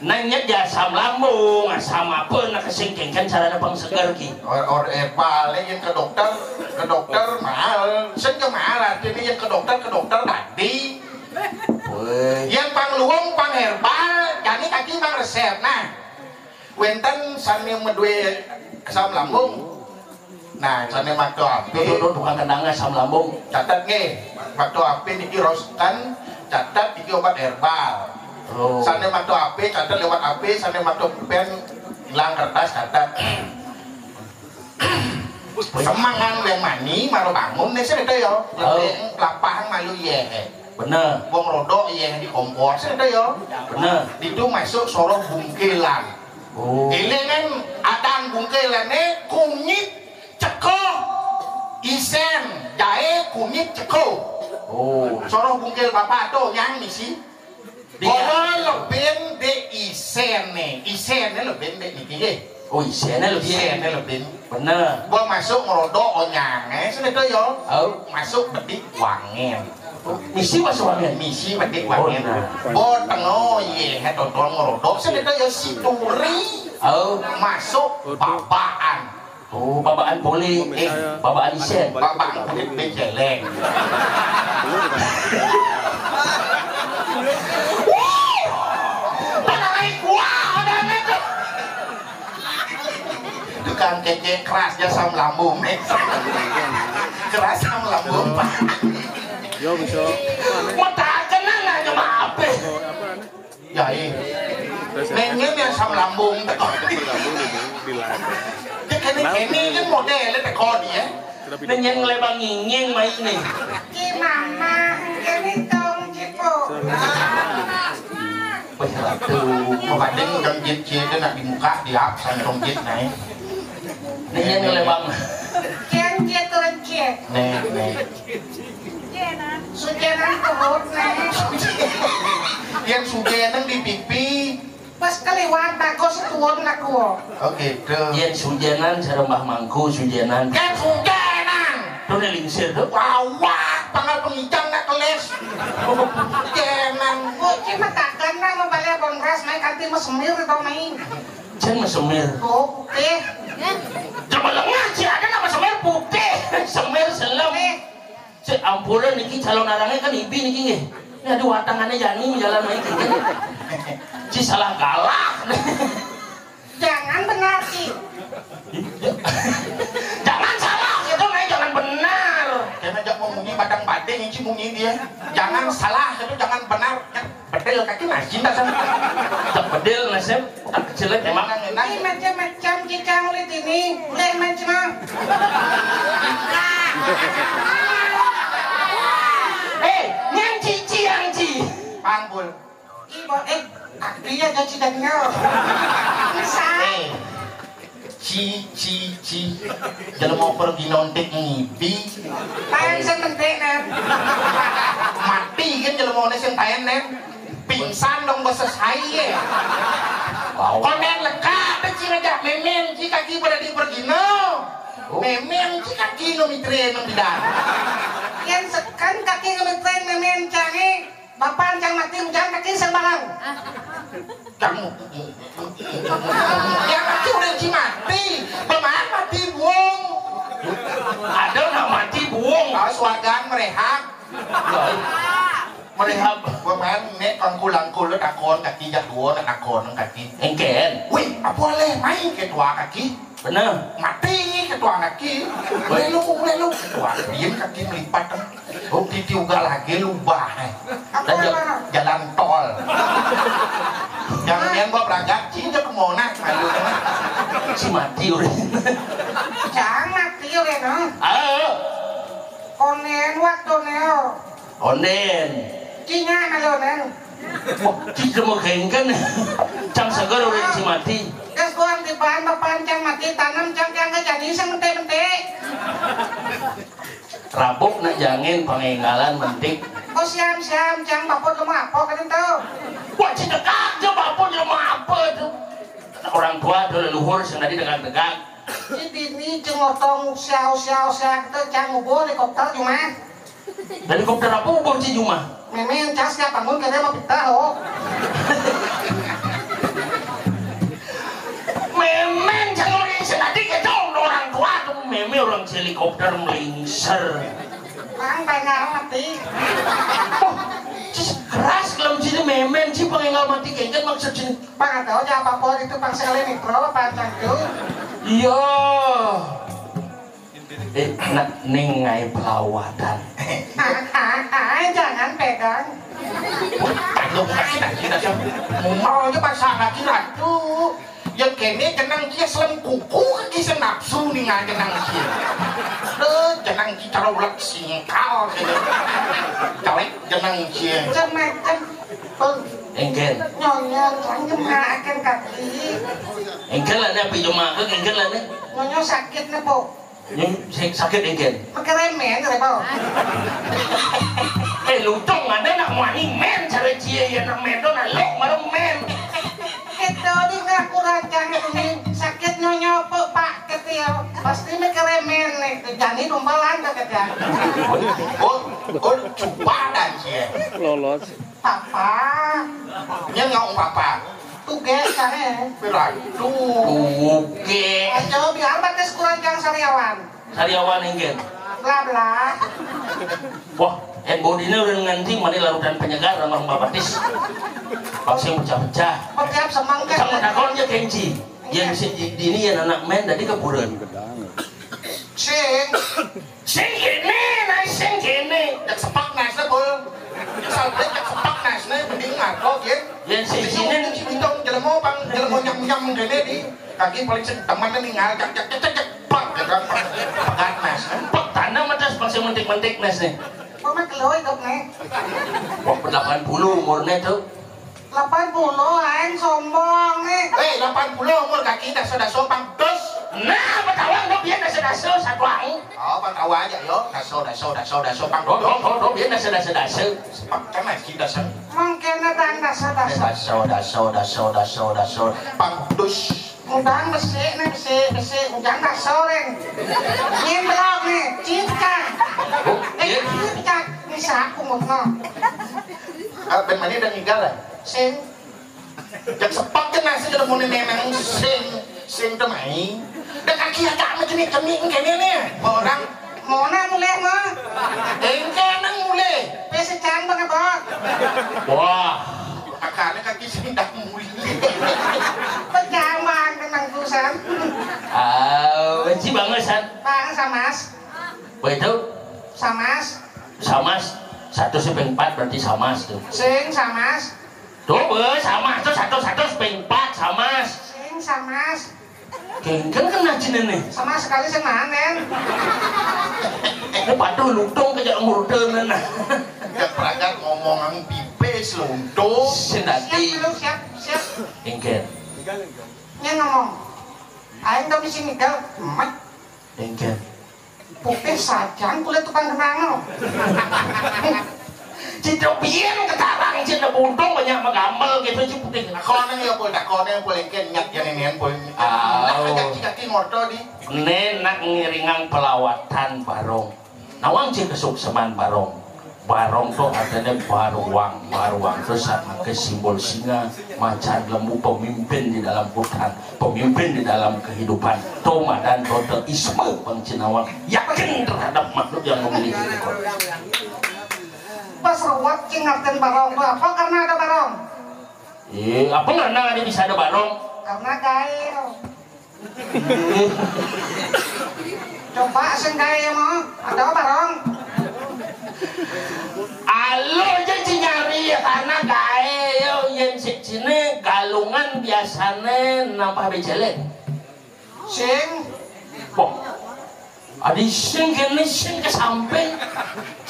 Nanya di asam lambung, asam apa nak kesingkingkan caranya pang segar, Ki? Or, or, eh, paling yang ke dokter, ke dokter mahal. Sen ke mahal, artinya yang ke dokter, ke dokter tadi. kaki mang resep. Nah, wénten sané madué asam lambung. Nah, sané makta HP. Tuh, tuh, tuh, tukang kendangnya asam lambung. Catet nggih. Makta HP niki raosaken, catet niki obat herbal. Oh. Sané makta HP, catet lewat HP, sané makta pulpén, ilang kertas, catet. Semangan yang mani, maro bangun, nih, sini tuh, yo. Oh. Lapahan malu, yé. Bener. Wong rodok, yé, di kompor, sini tuh, yo. Bener. Itu masuk soroh bungkilan. Oh. Élingan adang bungkilané kunyit ceko isén, jaé kunyit ceko. Oh. Soroh bungkil bapak tuh, nyang misi. Dia. Kala lebén dek iséné. Iséné lebén dek niki nggih. Oh, iséné lebén. Iséné lebén. Bener. Bo masuk ngerodok onyangé, sini tuh, yo. Oh. Masuk bedik wangén. Misi masuk wangén? Misi bedik wangén. Oh, nah. Bo tengo, yé, toton ngerodok, sini tuh, yo, situri. Oh. Masuk babaan. Oh, babaan boleh. Eh, babaan isén. Babaan kulit becéléng. Wih! Panaik gua, ada anak tuh. Tukang kecé keras, ya, asam lambung, nih. Keras asam lambung, Pak. Yo, bisa. Mau tak kenal aja, maaf, eh. Ya, iya. Nengin yang asam lambung teko. Dia kene-kene kan modelnya teko dia. Nengin ngelebang nginging main nih. Ki mama, kene tong cipo. Wih, ratu, kok ada yang udah jit-jit, dia nak di muka, di absen tong jit, nih. Nengin ngelebang. Kian jit, turun jit. Nih, nih. Sujenan tuhut, nih. Yang sujenan di pipi. Pas kaliwat, bagus tuun laku. Oh, gitu. Yén sujenan, sareng Mbah Mangku sujenan. Kan sujenan. Tuh, nih, lingsir tuh. Wawah, panggal pengicang nak keles. Sujenan. Bocil matakan, nah, mau balik bongkras, naik kanti mesemir itu, naik. Jan mesemir. Oh, putih. Coba lengah, sih, ada nama semir putih. Semir, selem. Eh. Cek, ampura niki calon arangnya kan ibi niki nggih. Ini aduh, watangannya jani jalan main niki. Ci salah galak. Jangan benar, Ci. Jangan salah, itu main jangan benar. Karena jak mau munyi badang bading, Ci munyi dia. Jangan salah, itu jangan benar. Bedil kaki nasib tak sama. Tak bedil nasib, tak kecil emang. Ini macam-macam cicang ulit ini, udah macam. Eh, yang cici yang ci. Panggul. Ibu, eh, dia jadi dan yo. Bisa. Eh. Ci, ci, ci. Jelema pergi nontek ngipi. Taen sing penting, Nen. Mati kan jelemane sing taen, Nen. Pingsan dong basa saya. Konen lekak, ci ngajak memen, ci kaki pada di pergino. Memen, ci kaki no mitre nang bidan. Yen sekan kaki no mitre memen cange. Bapak cang mati, jangan kaki sembarang. Cang. Ya, kaki udah ci mati. Bagaimana mati buang? Ada nggak mati buang? Ah, swargaan merehab. Merehab. Bagaimana nek kangkul-angkul lo takon kaki jadwal takon kaki. Engken. Wih, apa leh main ketua kaki? Bener. Mati ketua kaki. Lelu, lelu. Ketua diem kaki melipat. Oh, titi ugal lagi lubah. Dan ja-, jalan tol. Jangan yang bawa berangkat, cinta ke Monas, malu. Si mati udah. Jangan mati udah, no. Ayo. Konen waktu neo. Onden. Cinya malu, Nen. Wah, kita mau kengken. Cang seger udah si mati. Terus gua di bahan bapak cang mati, tanam cang cang ke jadi sing menti-menti. Rabuk nak jangin pangenggalan mentik. Oh, siam-siam, cang baput lu mau apa kan itu? Wah, ci dekak aja baput lu mau apa tuh? Orang tua tuh leluhur sing tadi dekat-dekat. Ci bini cengotong siau-siau siau itu cang ngubu helikopter cuma. Helikopter apa ngubu ci cuma? Memang cas ya bangun kagak mau pita lo. Memang jangan orang sing tadi kita orang tua tuh meme orang helikopter melingser. Bang, pengen mati. Oh, ci keras lem Sini memen sih pengen nggak mati kengken maksud sini. Pang ada aja apa-apa itu pang sekali mikro apa cangkul. Iya. Eh, nak ningai pelawatan. Ah, ah, ah, jangan pegang. Aduh, kasih kasih kasih. Mau aja pasang lagi ratu. Ya kene jenang cia selem kuku kaki senapsu ningal jenang cia. Deh, jenang cia cara ulek singkal gitu. Cawek jenang cia. Jangan macam. Engken. Nyonya, jangan jemaahkan kaki. Engken lah nih, apa jemaahkan engken lah nih. Nyonya sakit nih, Bu. Ini sakit engken. Pakai remen, repot. Eh, lutong ada nak muani men cara cie ya nak men tu nak lok baru men. Kita ni nak kurang jangan ini sakit nyonya apa pak kecil pasti pakai remen ni jadi tumbalan tu kecil. Oh, oh, cuba dah cie. Lolos. Papa. Nya ngaung papa. Tuge sae. Pira? Tuge. Aja biar batis kurang jang sariawan. Sariawan inggih. Bla bla. Wah, en bodine udah nganti mani larutan penyegar sama rumah batis. Pasti pecah-pecah. Pecah semangka. Sama takon aja kenci. Yang si di ini yang anak men tadi keburan. Sing. Sing kene, naik sing kene. Cek sepak naik sebul. Cek sepak naik nih mending ngaco gitu. Yang si sini bintang jelmo pang jelmo nyam nyam kene di kaki paling sing teman nih ngal cek cek cek cek cek pak gitu pak pegat naik. Pak tanam atas masih mentik mentik naik nih. Kok mah kelo hidup nih. Wah, delapan puluh umurnya tuh. Lapan puluh aing sombong nih. Hei, lapan puluh umur kaki daso-daso pang dus. Nah, betawa dok dia daso-daso satu aing. Oh, bang tawa aja yo. Daso daso daso daso pang dus. Dok dok dok dia daso-daso daso. Sepak kan lagi daso. Mungkin datang daso-daso. Daso daso daso daso daso pang dus. Udang besi nih, besi, besi, udang kasor nih. Nyimblok nih, cicak. Eh, cicak. Ini saku mutno. Ah, ben mani udah ninggal ya? Sing. Jak sepak ke nasi udah mau neneng sing, sing temai. Dan kaki agak macam ni cemik kene nih. Orang Mona mulai mah. Engke nang mulai. Pese cang banget bok. Wah. Akane kaki sing dah mulai. Pecang bang tenang tusan. Ah, benci banget san. Bang samas. Begitu? Samas. Samas. Satu sampai empat berarti samas tuh. Sing samas. Tuh, be, samas tuh satu satu sampai empat samas. Sing samas. Kengken kena cina nih. Sama sekali sing mangan. Ini patuh lutung kejak nguruteunan. Enggak peragat ngomong ang pipis lutung. Sendati. Siap dulu, siap, siap. Engken. Nya ngomong. Aing tuh di sini gal, emek. Engken. Putih sajan kulit tukang kenang. Cina biyen ketarang cina buntung banyak magambel gitu ci putih. Nah, kalau nang ya pul, tak kalau nang pul engke nyat ya nenen pul. Ah, kaki kaki ngorto di. Nenak ngiringang pelawatan barong. Nawang cina kesukseman barong. Barong to artinya baruang. Baruang to sama ke simbol singa, macan lembu, pemimpin di dalam hutan. Pemimpin di dalam kehidupan. Tomadan toteisme bang Cinawang yakin terhadap makhluk yang memiliki ekor. Pas ruwet cing ngartin barong tuh apa karena ada barong? Eh, apa karena ada bisa ada barong? Karena gael. Coba sing gael mau ada barong. Alo aja cinyari ya karena gael yo yen sik cine galungan biasane nampah beceleng. Sing. Wah. Adi sing kene sing ke samping.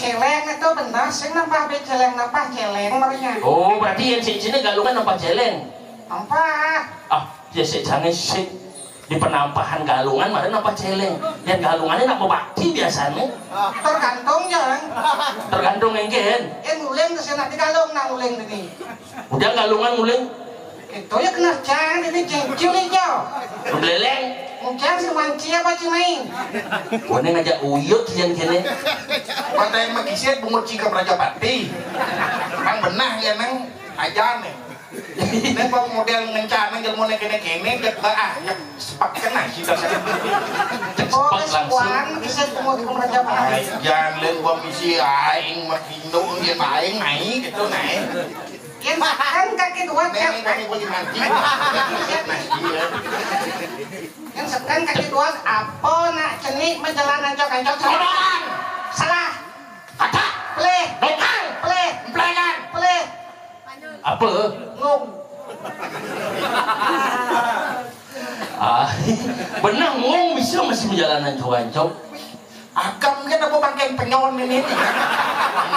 Celeng itu benar sing nampah beceleng nampah celeng merenya. Oh, berarti yang sik sini galungan nampah celeng. Nampah. Ah, ya sik jange sik di penampahan galungan mana nampah celeng. Yang galungannya nak bakti biasanya. Tergantung ya. Tergantung engken. Yang nguling ke sini nanti galung nak nguling ini. Udah galungan nguling. Itu ya kena cang ini cincin hijau. Beleleng. Mungkin si manci apa cimai. Kone ngajak uyut yang kene. Pantai Megisit bungut cika Prajapati. Kan benah ya nang aja nih. Ini bang model ngencana ilmu nih kene kene ket ah ya sepak kena sih dasar. Cek sepak langsung. Bisa bungut cika Prajapati. Jangan lihat gua misi aing makindo dia aing naik gitu naik. Yén seken kaki dua, Néné, néné, boleh mandi. Yén seken kaki dua, apa nak cenik majalan ancok-ancok? Kodokan. Salah. Kacak. Pelih. Dokal. Pelih. Emplengan. Pelih. Apa? Ngung. Ah, bener ngung bisa masih majalan ancok-ancok. Agam kan apa pangkén penyon ini?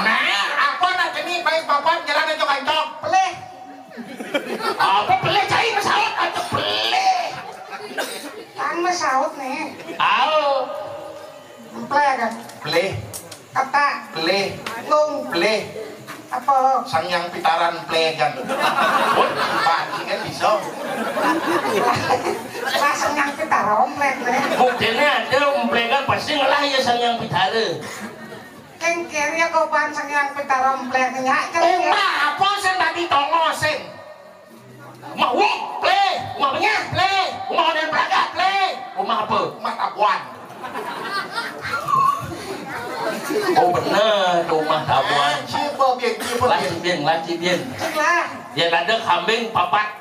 Nah, apa nak cenik baik papan jalan ancok-ancok? Pelih. Apa pelih cai masaut ancok pelih? Kan masaut nih. Au. Emplégan. Pelih. Ketak. Pelih. Ngung. Pelih. Apa? Sang Hyang Pitaran emplégan. Bajingan bisa. Lah, Sang Hyang Pitara emplék, nih. Buktiné ada emplégan pasti ngelah ya Sang Hyang Pitara. Kengkir ya kopan Sang Hyang Pitara emplék, nya, kengkir. Omah apa sing tadi tongo sing? Omah wong, plé. Omah benyah, plé. Omah onden pelagah, plé. Omah apa? Omah tabuan. Oh, bener, omah tabuan. Ciba, Bin, ciba, Bin. Laci, Bin, laci, Bin. Cek lah. Yén ada kambing papat.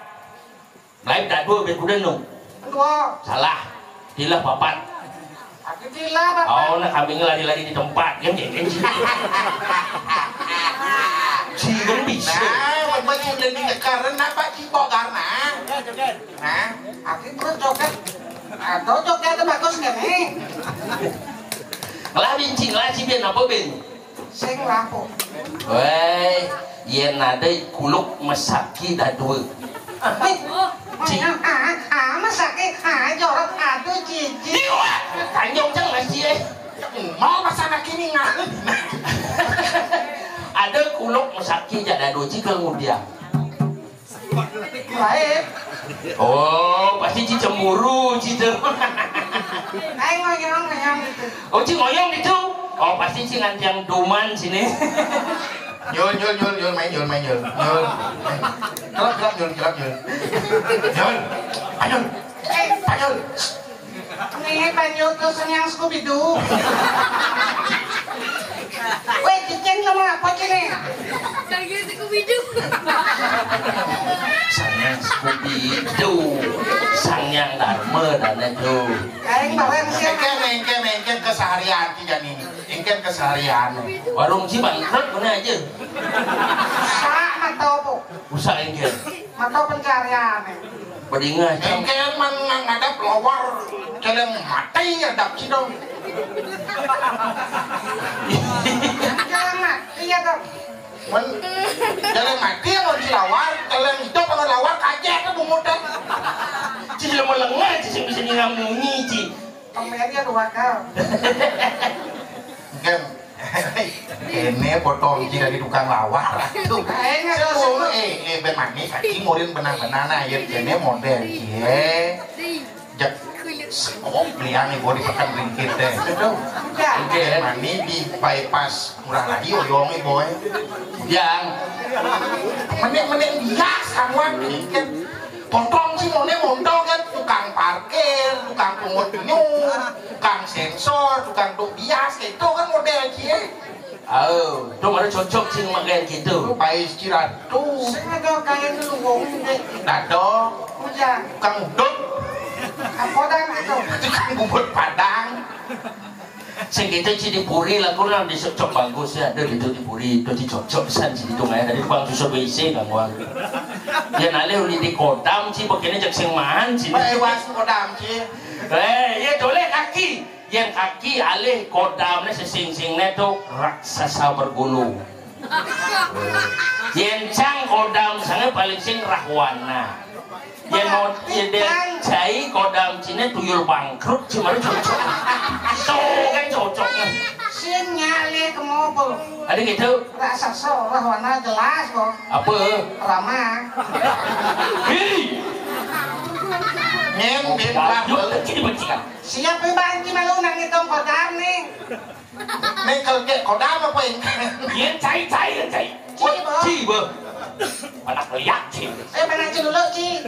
Lain dadua, Bin, kuda nu. Dua. Salah. Tilah papat. Aku tilah, Bapak. Oh, nah kambingnya lari-lari di tempat. Kan, kan, kan. Sing bisa. Nah, Bapak sudah di karena apa, Cibok, karena? Nah, aku perut joget. Atau joget itu bagus, kan, nih? Ngelah bincing, ngelah cibin apa, Bin? Sing laku. Wéh, yén ada kuluk mesaki dadua. Wih, Ci. Ah, ah, ah, mesaki, ah, jorok, aduh, jijik. Iwa, tanjung cang masih, eh. Mau masalah kini ngalih. Ada kuluk mesaki jak dadua, Ci, kalau ngudiang. Baik. Oh, pasti Ci cemburu, Ci, tuh. Ayo ngoyong, ngoyong gitu. Oh, Ci ngoyong gitu? Oh, pasti Ci ngantiang duman sini. Yul, yul, yul, yul, main yul, main yul. Yul. Kelap, kelap, yul, kelap, yul. Yul. Ayo. Eh, ayo. Nih, banyu tuh Sang Hyang Scooby-Doo. Wéh, cicing sama apa sih nih? Sang Hyang Scooby-Doo. Sang Hyang Scooby-Doo. Sang Hyang Dharma dan itu. Kain barang siapa? Engke, engke, engke keseharian tidak nih. Engke keseharian. Warung Ci bangkrut mana aja? Rusak mata apa? Rusak engke. Mata pencarian. Bedingah, Cang. Engke man ngadap lawar, celeng mati ya dap sidong. Celeng mati ya dong. Men, celeng mati ya ngon si lawar, celeng hidup ngon lawar kajek ke bungut deh. Ci lama lengah, Ci sing bisa nyingamunyi, Ci. Pemberi ya dua kal. Kan. Kéné potong Ci dari tukang lawar. Tuh. Ayo, nggak usah. Sebelum, eh, eh, ben manis, Ci murin benang-benang, nah, ya, kéné modél, Ci, eh. Jak, sekop belian ibu di Pekan Ringkit deh. Itu. Ya. Oke, mani di bypass Ngurah Rai, oyong ibu, eh. Yang. Mending, mending bias, kamu kan. Potong sih, mau nih, mondok kan, tukang parkir, tukang pungut nyur, tukang sensor, tukang duk bias, kayak itu kan modél Ci, eh. Oh, itu baru cocok sih makanya gitu. Baik, Ci Ratu. Sing ada kain luwung ini. Dadok. Hujan. Tukang udut. Apa dan itu? Tukang bubut Padang. Sing gitu Ci di Puri lah, kurang dicocok bagus ya. Ada gitu di Puri, itu dicocok san Ci di tengah. Dari tukang susun W C kamu. Ya nalih uli di kodam Ci, pakainya jak sing man Ci. Baik, was kodam Ci. Eh, ya, toleh kaki. Yén kaki alih kodamné sesingsingné to raksasa bergulu. Yén cang kodam sangé paling sing Rahwana. Yén mo-, yén dé cai kodam Ciné tuyul bangkrut, Ci, baru cocok. Tuh kan cocok. Sing nyalih ke mobil. Ada gitu? Raksasa Rahwana jelas kok. Apa? Rama. Hei. Nyén, bin, Yuk, Ci, dibencikan. Siap, Bang, Ci malu nang ngitung kodam nih. Nih, kalau kayak kodam apa ini? Iya, cai, cai, cai. Ci, Bang. Ci, Bang. Anak liak, Ci. Eh, mana Ci dulu, Ci?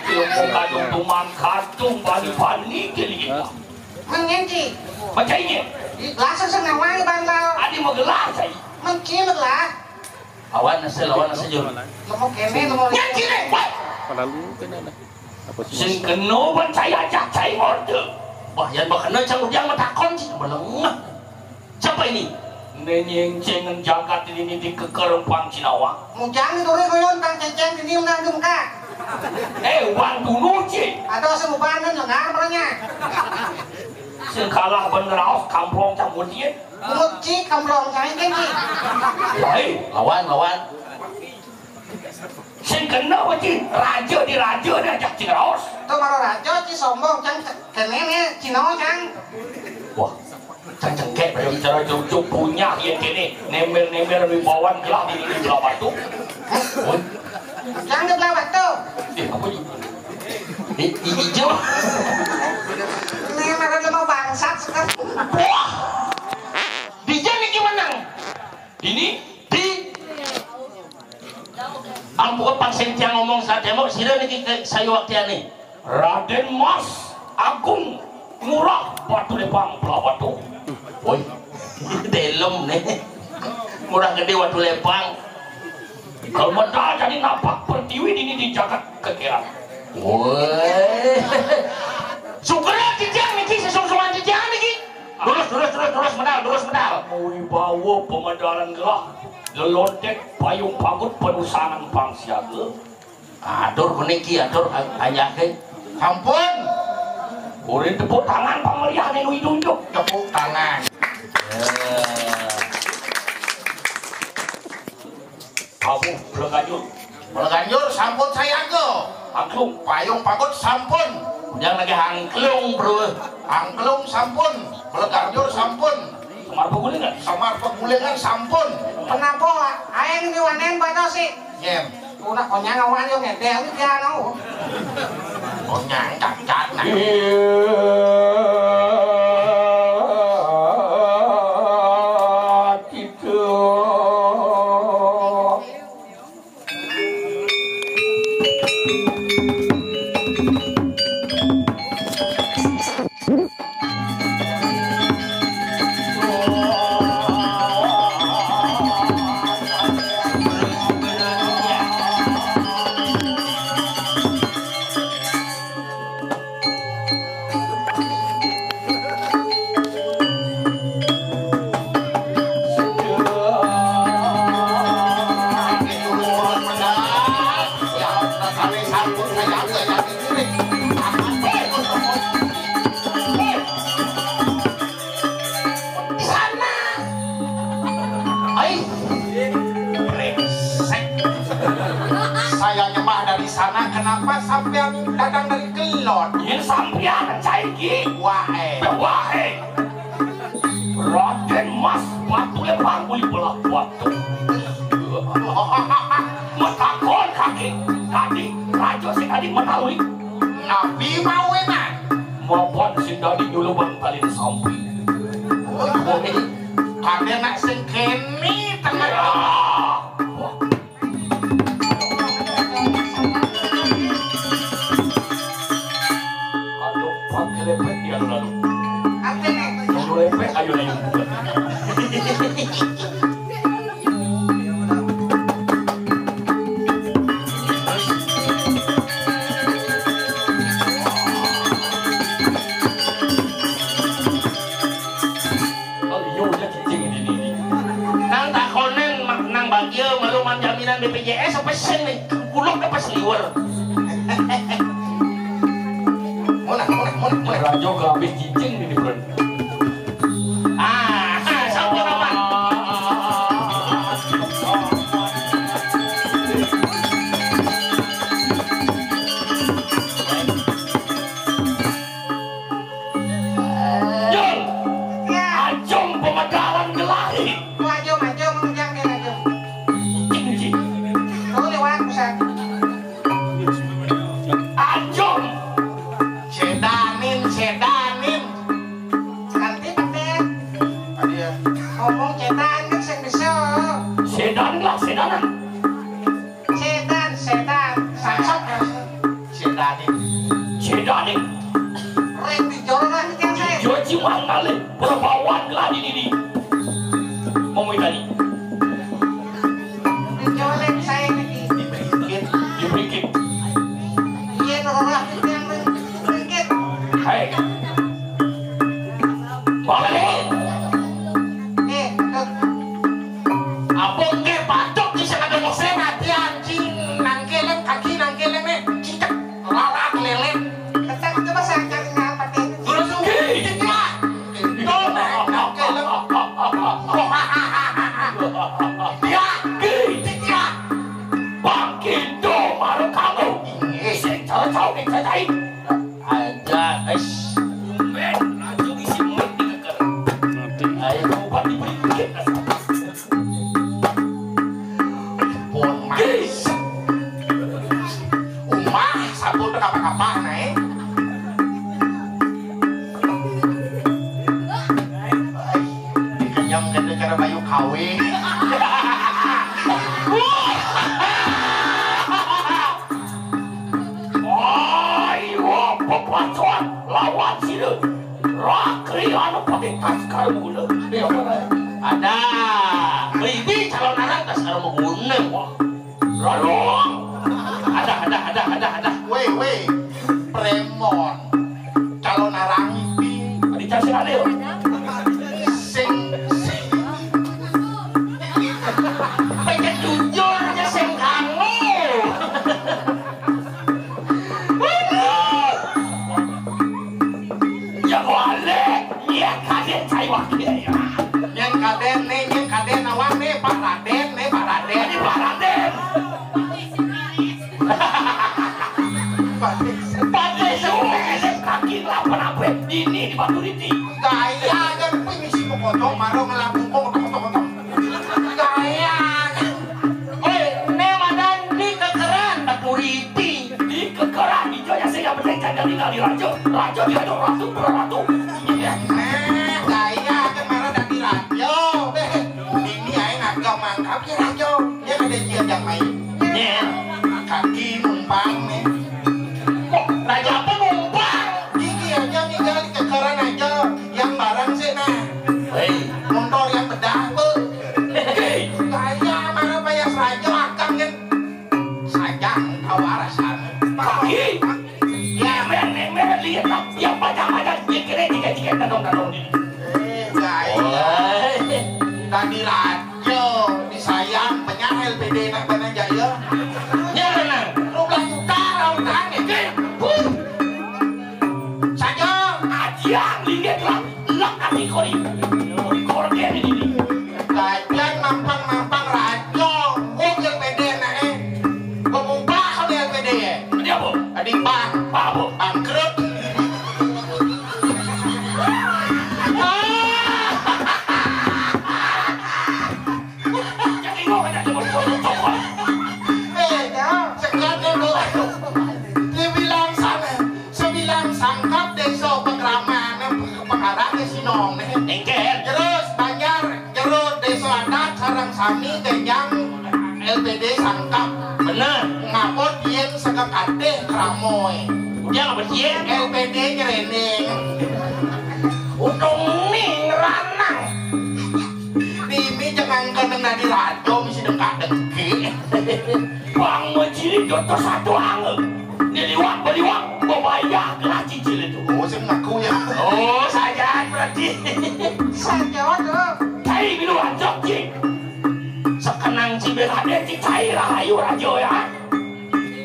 Ilmu kadung tuman kadung bani-bani ke lima. Mengin, Ci. Macainya. Langsung senang wangi, Bang, tau. Adi mau gelar, cai. Mengkilat lah. Lawan asa, lawan asa, Jul. Lemuk kéné, lemuk. Nya, cing, wah. Palalu kéné dah. Apa sih? Sing kena ban cai ajak cai order. Wah, yan bakena cang ujang matakon, cing, belengah. Siapa ini? Nenyeng cengen jagat ini di kekerempang Cinawa. Mujang itu ré goyon tang cécéng ini menang gemka. Eh, wan dulu, cing. Atau semubanan lengar merenya. Sing kalah ban ngeraos kamplong cang mudin. Mulut cik kamplong cai kéné. Lain, lawan, lawan. Sing kena apa, cing? Raja di raja diajak cing raos. Tuh mara raja cing sombong cang kéné né Cina cang. Wah, cang cengkek pada bicara jauh-jauh punya ya kéné. Nember-nember wibawan gelah di, di belah batu. Woi. Cang di belah batu. Eh, apa juga? Di, di hijau. Ini mara dia mau bangsat sekarang. Wah. Dijén niki menang. Ini di ampun pang sing tiang ngomong satemok sira niki ke sayu waktiane. Raden Mas Agung Ngurah Batu Lepang Pelawatu. Woi, delem nih. Ngurah Gedé Batu Lepang. Kalau modal jadi napak pertiwi ini di jagat kekeran. Woi. Sugera titiang niki, sesungsungan titiang niki. Terus, terus, terus, terus medal, terus medal. Wibawa pemedalan gelah, lelontek payung pagut penusangan pang siaga. Atur puniki, atur a-, anjake. Sampun. Kuring tepuk tangan pamelihan nu idunjuk. Tepuk tangan. Ya. Abuh, Bleganjur. Bleganjur sampun sayaga. Angklung. Payung pagut sampun. Yang lagi angklung, Bro. Angklung sampun. Bleganjur sampun. Semar Pegulingan. Semar Pegulingan sampun. Kenapa aing diwanen pada sih? Yen. Udah konyang awan yo ngedel dia no. Konyang cacat nah. Iya. Sana. Ai, brengsek. Saya nyembah dari sana, kenapa sampean datang dari kelon? Yen sampean cai ki. Wae. Wae. Raden Mas Batu Lepang Uli Belah Batu. Metakon kaki tadi, raja sing tadi menawi. Nabi mau enak. Mapan sing dadi nyuluban talin sampi. Kadé nak sing kéné tengah. Aduh, pakai lepek dia lalu. Apa nih? Mau lepek, ayo, ayo. Oh, iya, udah cicing ini, ini. Nang takonen, mak, nang bagia, malu man jaminan B P J S apa sing nih? Kuluk apa seliwer? Mona, mona, mona, mona. Rajo ke habis cicing ini, bro. Ah, ah, sampun, Paman. Jul. Ya. Ajum pemedalan gelahi. Ajum, ajum, ujang dia ajum. Cicing. Oh, lewat, pusat. Ajum. Sedanin, sedanin. Nanti pakai. Adia. Ngomong sedan kan sing bisa. Sedan lah, sedanan. Sedan, sedan. Sangsot ya. Sedanin. Sedanin. Rek di joronan kan saya. Joji mangalih perbawan lah di diri. Ngomong tadi. Ya, ya. Bang Kinto marang kamu. Inggih. Sing cocok ing cacai. Ada, es. Tumben, raja isi mic di keker. Ayo, coba diberi dikit. Pun Mas. Umah sabun kapah-kapah naik. Kenyang kena cara bayu kawin. Ayo, pepacuan lawan sila. Rakri anu pakai tas karmula. Ada. Bibi calon anak tas karmula. Lalu. Ada, ada, ada, ada, ada. Weh, weh. Premon. Calon arang mimpi. Dikasih ada ya? Sing, sing. Pengen jujur aja sing kamu. Ya boleh. Iya, kaden saya wakil ya. Yang kaden nih, yang kaden awak nih, Pak Raden nih, Pak Raden. Ini Pak Raden. Pati suwe, kaki lapan apa? Ini di Batu Riti. Gaya aja, kuwi misi pokocong, maro ngelambung kok, kok, kok, kok. Gaya aja. Woi, ne madan di kekeran Batu Riti. Di kekeran, ijo ya sing yang penting jangan tinggal di rajo. Rajo di rajo, ratu, ratu. Iya. Nah, gaya aja, maro dadi rajo. Deh, ini ae ngagem mangkap ya rajo. Dia ada dia yang main. Iya. Kaki numpang nih. Kok raja apa numpang? Gigi aja tinggal di kekeran aja. Yang bareng sih nah. Hei. Motor yang bedah, Bu. Hei. Gaya mana payah raja akang kan. Sayang kau arasan. Kaki. Ya, men, men, men, lihat tak. Yang banyak-banyak, dia kira tiga-tiga, tadong-tadong ini. Eh, gaya. Woi. Tadi raja disayang, penyah L P D nak mana jaya. Nya benar. Dua belas juta, orang utang, ya. Oke. Huh. Saja. Ajian, lihat lah. Lak ati kori. Kori korden ini. Kajian mampang-mampang rajo, gua yang pede nae. Gua mumpah kali yang pede ya. Dia apa? Tadi bang. Apa? Bangkrut. Jadi gua kena cuma potong. Eh, ya, sekarang gua. Dibilang sana. Sebilang sangkap desa Pakraman, pengarahnya si Nong nih. Engker. Terus banjar jero desa adat sareng sami genjang L P D sangkap. Bener. Ngapot yen sekekatih kramoy. Udah ngapot yen? L P D nyerening. Untung ning ranang. Dimi jangan keneng dari rajo misi dengkak dengki. Bang Mejili dokter satu angel. Niliwak beliwak membayar gelah cicil itu. Oh, saya mengaku ya. Oh, saja berarti. Saja tuh. Cai bilu anjok cik. Sekenang cibir ada cik cai rahayu rajo ya.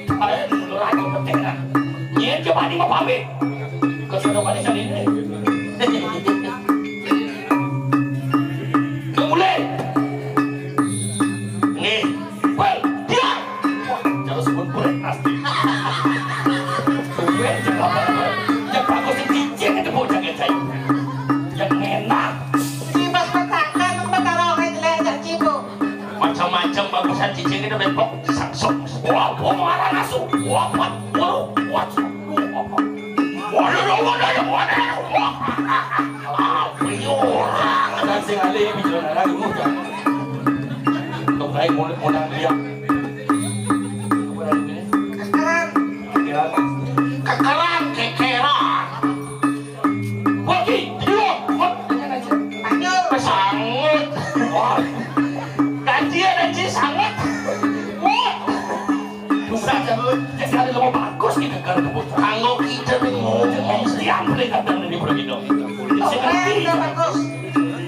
Ayo dulu rajo penting kan. Nyen coba di mau pamit. Ke sana balik kali ini. Mulai. Nggih. Bal, diam. Wah, cara sebut boleh pasti. Tumben, jangan apa-apa. Yang bagus yang cincin itu bocah kayak saya. Yang enak. Di pas petakan, petaroh kayak jelek, jak cibuk. Macam-macam bagusan cincin itu bepok. Sangsung. Wah, wah, marah nasu. Wah, wah, wah, wah. Waduh, waduh, waduh, waduh. Apa ya orang? Ada sing alih bicara lagi mudah. Untuk lain mulut mudah dia. Kekeran. Kekeran, kekeran. Bagi, dua, buat. Ayo. Sangut. Wah. Ganti ya, ganti sangut. Wah. Bisa, ya, Bu. Ya, sekali lo bagus gitu kan, Bu. Kanggo kita nih ngomong, siang boleh datang dari Pura Kidul. Keren, udah bagus.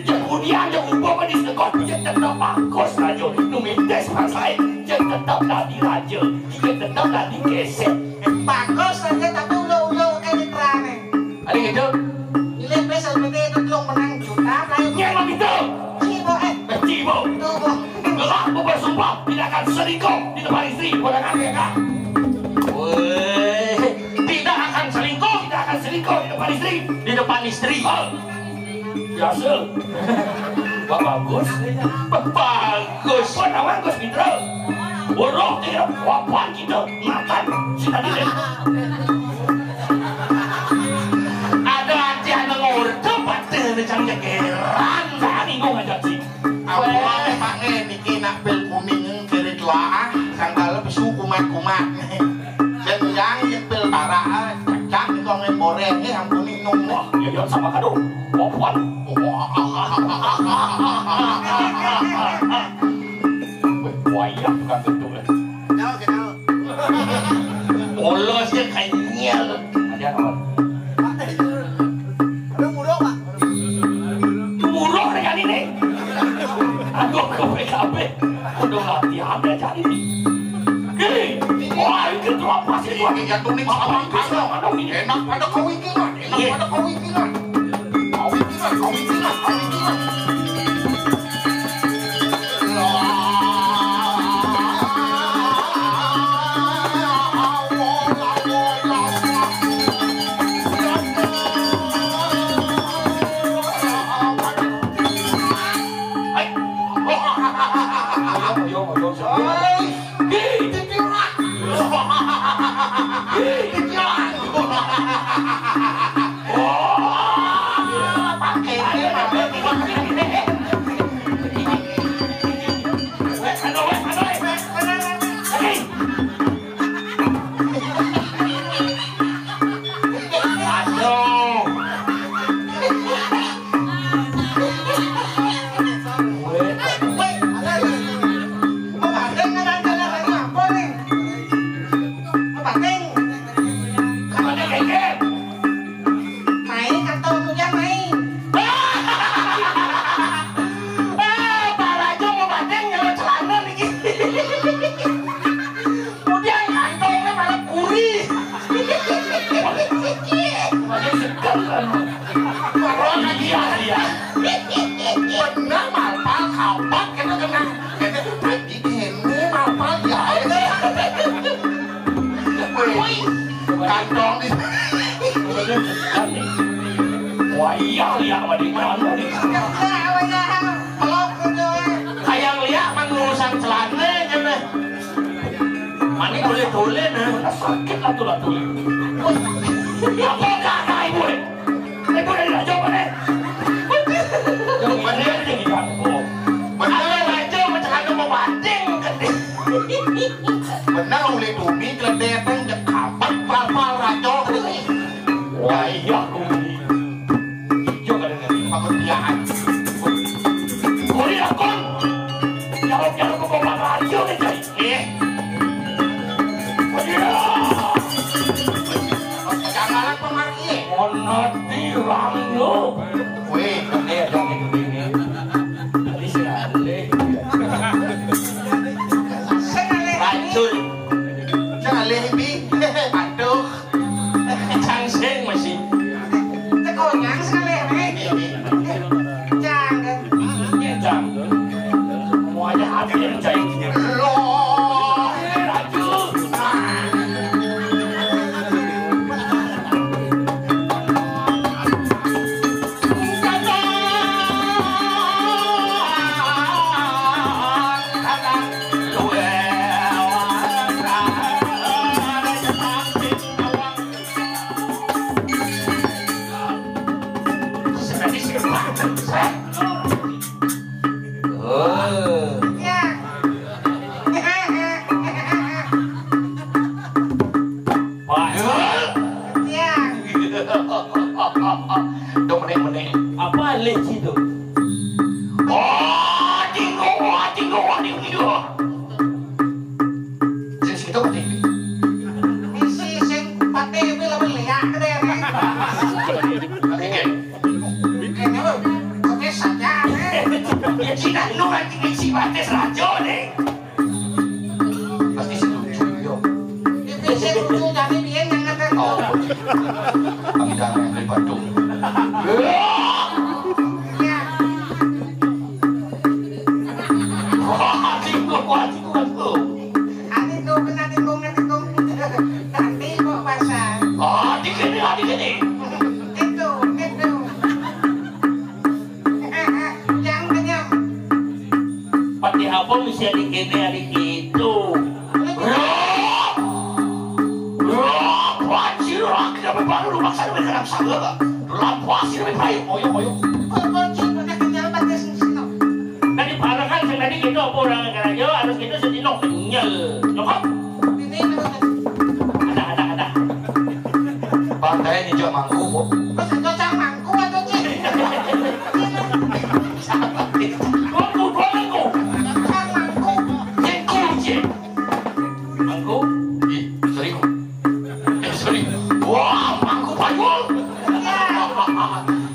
Ya, kemudian, ya, ubah apa di sekolah, ya, tetap bagus, Rajo. Itu mintes pas lain, ya, tetap dadi raja, ya, tetap dadi gesek. Bagus aja, tapi ulo-ulo kayak di terane. Ada gitu? Pilih bes L P D itu belum menang juta, kayak. Ya, emang gitu. Iya, Bu. Selingkuh di depan istri, pandangan mereka. Weh, tidak akan selingkuh, tidak akan selingkuh di depan istri. Di depan istri. Oh. Biasa. Pak bagus. Pak bagus. Apa nama Gus Fitro? Uruh tidak wapan kita makan si tadi deh. Ada hati anak ngurus tuh pasti ada cang jegeran. Saya bingung aja sih. Apa Pak niki nak pil kuning kiri telaah, sangkal pesu kumat-kumat. Dan yang pil barak, cak kong goreng, eh, ampun minum. Wah, ya, ya, sama kado. Wapan. Wah, wayah bukan tentu, eh. Kenal, kenal. Polos ya kanyel. Ada apa? Ada murah, Pak. Murah dengan ini. Aduh, ke P K B. Udah latihan ya cari. Hei, wah, itu tuh apa sih? Ini jatuh nih, sama kacau. Enak pada kau ini, Mat. Enak pada kau ini, Mat. Kau ini, Mat. Kau ini, Mat. Kau ini, Mat. Mai, kantong hujan, mai. Ah, Pak Rajo mau bateng nyelot celana niki. Hujan kantongnya malah kuri. Masih seger kan. Baru lagi ya, ya. Bener, malpal kapak kita kena. Kita Ini malpal ya. Wih, kantong di. Wah, iya, iya, apa di mana nih? Pelok gitu. Kayak lihat man urusan celana aja deh. Mani boleh-boleh nah. Sakit lah tuh lah tuh. Apa kata ibu? Ibu dari Rajo mana? Yang mana yang di kampung? Bener Rajo macam mana mau banding ke dia? Bener uli tumi keledeteng jek kapak pal-pal Rajo. Wah, iya, aku beli. Iya, kadang-kadang. Aku biar. Uli akun. Jawab-jawab ke Bapak Rajo nih, Cai. Eh. Iya. Jangan pemar iye. Monati rangno. Weh, ini ada di sini. Tadi sih aneh. Racun. Jangan lebih. Aduh. Cangsing masih. Tekonyang sekali, Nek. Cang. Ya, Cang. Semuanya ada yang cair. Loh. Dong menek-menek. Apa leci tu? Oh, tinggu, oh, tinggu, oh, tinggu. Sing situ mati. Isi sing pate kuwi lho, liak kene. Oke. Kene lho, oke saja. Ya, Cina lu nanti ngisi pate serajo nih. Pasti setuju, yo. Iki sing lucu, tapi biyen nang ngeten. Oh, tidak, yang di Bandung. Iya. Kuat iku kan, Bu. Ati tuh, kena tikung, tikung. Nanti kok pasang. Oh, dikene, oh, dikene. Itu, itu. Yang kenyang. Pati apa mesti dikene, adik itu? Rob! Rob, wajib, rob, kita baru rumah saya, mereka nang sanggup. Rob, wajib, lebih baik, oyo, oyo. Kok, kok, Cik, udah kenyal, pakai sini, sini. Tadi parekan sing tadi gitu apa orang karajo harus gitu sedino kenyel. Nyokap. Ini terus. Ada, ada, ada. Pantai ninjak mangku, Bu. Terus itu cang mangku atau cik? Mangku, dua mangku. Cang mangku. Mangku, cik. Mangku. Ih, seribu. Eh, sorry. Wah, mangku payung.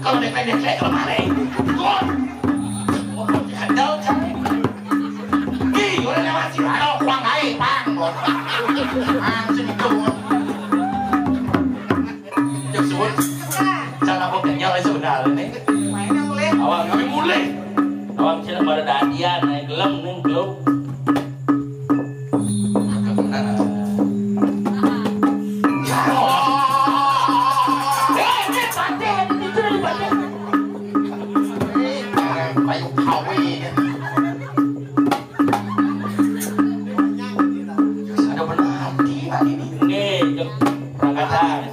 Kalau dek-dek, dek, kemarin. Tuan. Kendal, cang. Ih, udah lewat sih. Aduh, kuang ae, pang. Pang, sini, tuh. Cek suwun. Cara kok kenyal sebenarnya nih. Awak kami mulai. Awak sih pada dadian, naik gelem nih, gelem. Ada benar hati, Pak, ini. Ini, perangkatan.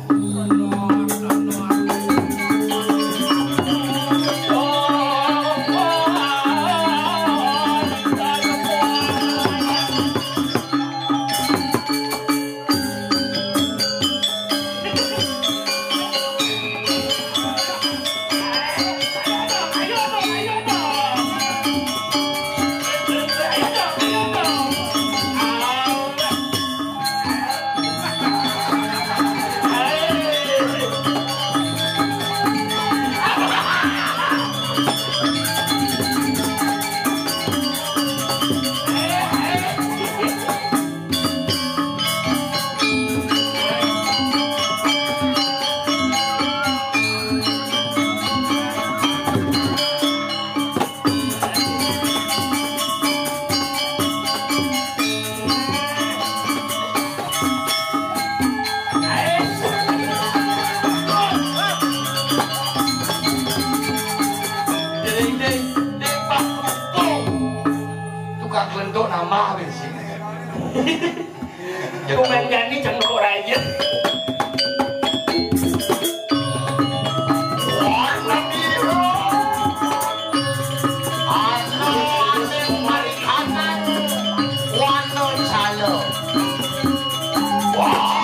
Tukang lentuk nambah bensin. Komen jadi cengkok aja. Warna biru. Anu asing marikanan. Warna calo. Wah.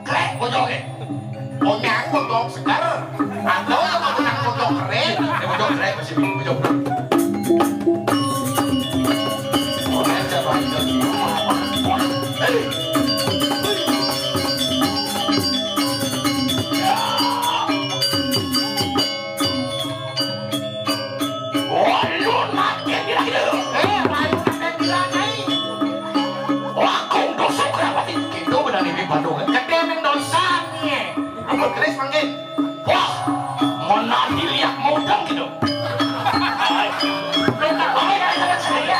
Krek, bojone. Onyang bojong seger. Atau sama menang bojong kering. Ya, bojong kering masih bojong. Wah, lu mati bilang gitu. Eh, payu mati bilang, ai. Langkung dosa kenapa sih? Gitu benar ini Bandung. Gede mendosanya. Apa keris mangkin? Wah, mana dilihat mau dong gitu. Lu tak boleh ada saya.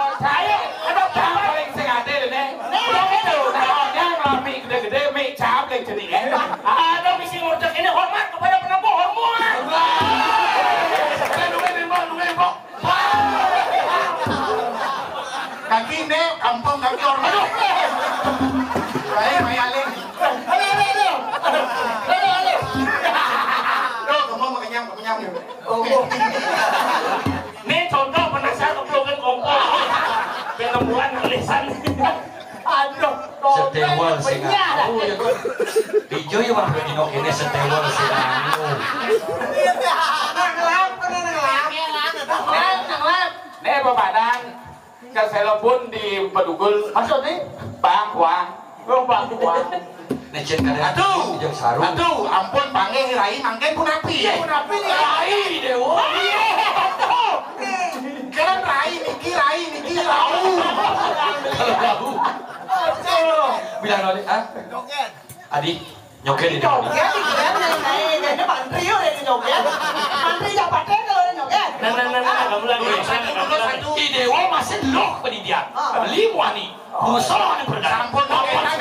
Saya, aduh, yang paling sing adil ini. Udah gitu, kalau yang lami gede-gede, mi cap yang jadi ya. Ada misi ngorcek ini hormat kepada penempuh hormat. Nungguin, nungguin, nungguin, Pak. Kaki ini kampung kaki orang. Aduh. Baik, baik, Aling. Aduh, aduh, aduh. Aduh, aduh. Aduh, kamu mau kenyang, mau kenyang. Oh, oh. Ini contoh penasihat kepelukan kompor. Penemuan tulisan. Aduh, setewal sing anu ya. Ijo ya mah dino kene setewal sing anu. Ngelap, ngelap. Ngelap, ngelap. Nih, Bapak Dan, ke selebun di Bedugul. Maksudnya? Bang, Wang. Oh, Bang, Wang. Necen kada. Aduh, jeung sarung. Aduh, ampun, panggih Rai mangkin punapi. Punapi nih. Rai, Dewa. Kan Rai niki, Rai niki, Rau. Rau. Bilang Rai, ah? Adi, nyoket ini. Nyoket, ini kan, ini, ini, ini mantri, yuk, ini nyoket. Mantri Japate kalau ini nyoket. Nah, nah, nah, nah, kamu lagi. Satu, satu. Ih, Dewa masih loh pendidikan. Ah. Beli wani. Khusus orang yang berdagang. Sampun nang kentan,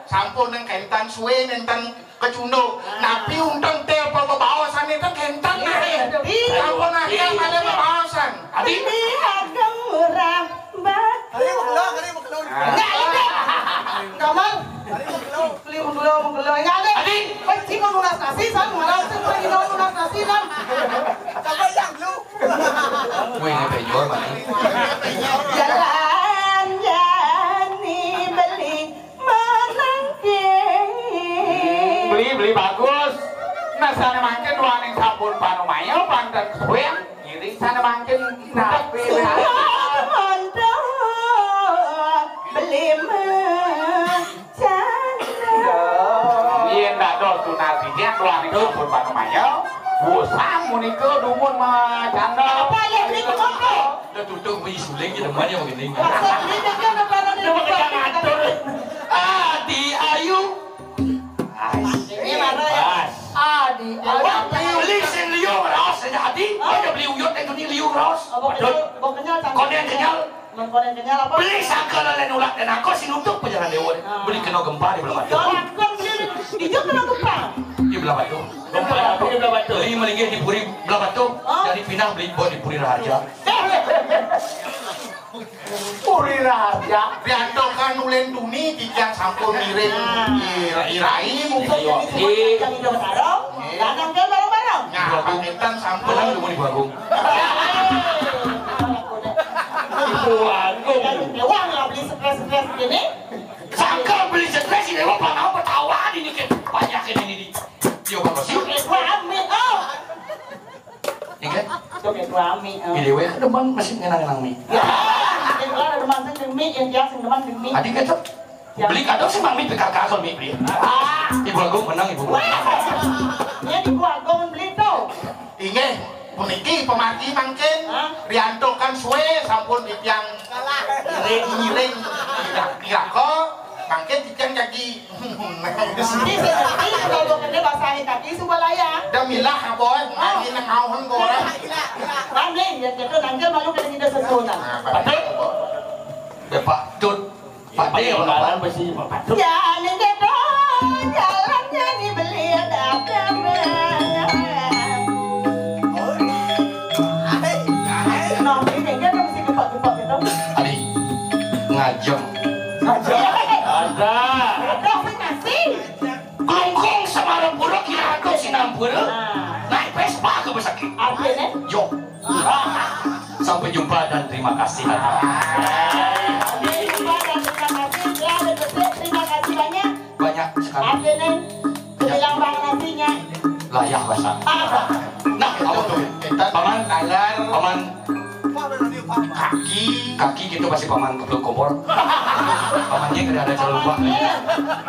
sampun nang kentan suwe nenten kecunduk. Napi unteng téh apa bebaosan itu kentan naé. Sampun akhir malah bebaosan. Adi. Ini ageng murah, Mbak. Hari mau keluar, hari mau keluar. Enggak, ini. Kamar. Hari mau keluar. Beli mau keluar, mau keluar. Enggak ada. Adi. Pergi mau nunas nasi, San. Malah pergi mau nunas nasi, San. Coba yang lu. Wih, ini penjual mana? Jalan jani beli manangke. Beli, beli bagus. Nah, sana mangkin wani sampun panumaya, panten suweng. Ngiring sana mangkin. Nah, beli. Suweng, mondo. Bosan mun itu dumun mah canda. Apa ya, ini kenapa? Udah tutup beli suling ya, demen ya begini. Maksud ini kan apa? Dia pakai yang ngatur. Adi Ayu. Ini mana ya? Adi Ayu. Beli sing liu raos aja, Adi. Aja beli uyut itu nih liu raos. Betul. Konden kenyal. Mengkonen kenyal apa? Beli sangka lain ulah dan aku si nutup perjalanan dewa. Beli kena gempa di belah batu. Jangan kau beli. Dia kena gempa. Di belah batu. Gempa apa di belah batu? Beli melinggih di puri belah batu. Jadi pindah beli buat di puri raja. Puri raja. Diantokan ulen tuni tiga sampun miring. Irai. Muka yang di yang kita bertarung. Lanang dia bareng-bareng. Nah, pamitan sampun. Benar lu mau di bagong. Ibu Agung. Dewa nggak beli stres-stres gini. Sangka beli stres ini, Dewa, apa mau ketawa ini, kayak banyak ini, ini. Yo, bagus. Oke, gua ambil. Oh. Ini kan? Oke, gua ambil. Ini Dewa kan demen masih ngenang-ngenang nih. Ya, yang gua ada demen sing demi, yang dia sing demen demi. Adik kan tuh. Beli kado sih mami P K K kalau mi beli. Ibu Agung menang, Ibu. Wah. Ya, Ibu Agung beli tuh. Inggih, puniki pamargi mangkin. Hah? Riantukan suwe sampun titiang ngiring, ngiring. Pirako, mangkin titiang jagi. Ini sih, kalau gede bahasa tadi subalaya. Demilah, Aboy, nangin nang auhan goreng. Rame, ya, gitu, nanti malu kada kita sesunan. Nah, betul. Depak tut. Pade apa, Pak? Jalan besi, Pak. Jalan gedong, jalan nyanyi beli ada apa? Nah, ini kan mesti gepak-gepak gitu. Adi, ngajeng. Ngajeng. Ada. Ada, apa kasih? Klungkung Semarapura, kira aku Sinampura. Nah. Naik Vespa ke Besaki. Artinya? Yo. Sampai jumpa dan terima kasih. Sampai jumpa dan terima kasih. Ya, betul. Terima kasih banyak. Banyak sekali. Artinya, bilang bang nasinya. Layah basah. Apa? Nah, apa tuh? Paman, paman. Kaki. Kaki gitu pasti paman keblok kompor. Pamannya kada ada calon buah.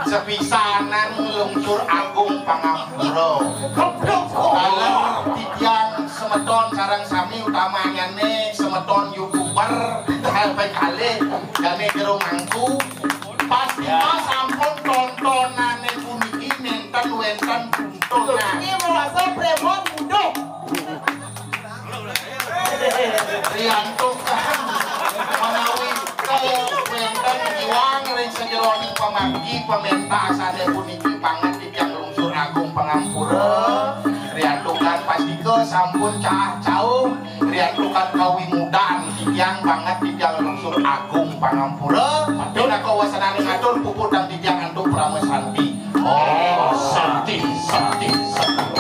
Sepisanan lungsur agung pangampura. Keblok kompor. Kalau titiang semeton sareng sami utamanya nih semeton YouTuber, P K L, jane jero mangku. Pasti sampun tontonane puniki nenten wenten tuntunan. Ini merasa premon muduh. Riantuk menawi wenten iwang ring sajeroning pamargi pamenta sane puniki banget titiang lungsur agung pangampura. Riantukan pastika sampun cah cauh. Riantukan kawimudan titiang banget titiang lungsur agung pangampura. Pinaka wasanane ngatur puputang titiang antuk Parama Santi. Oh, Santi, Santi, Santi.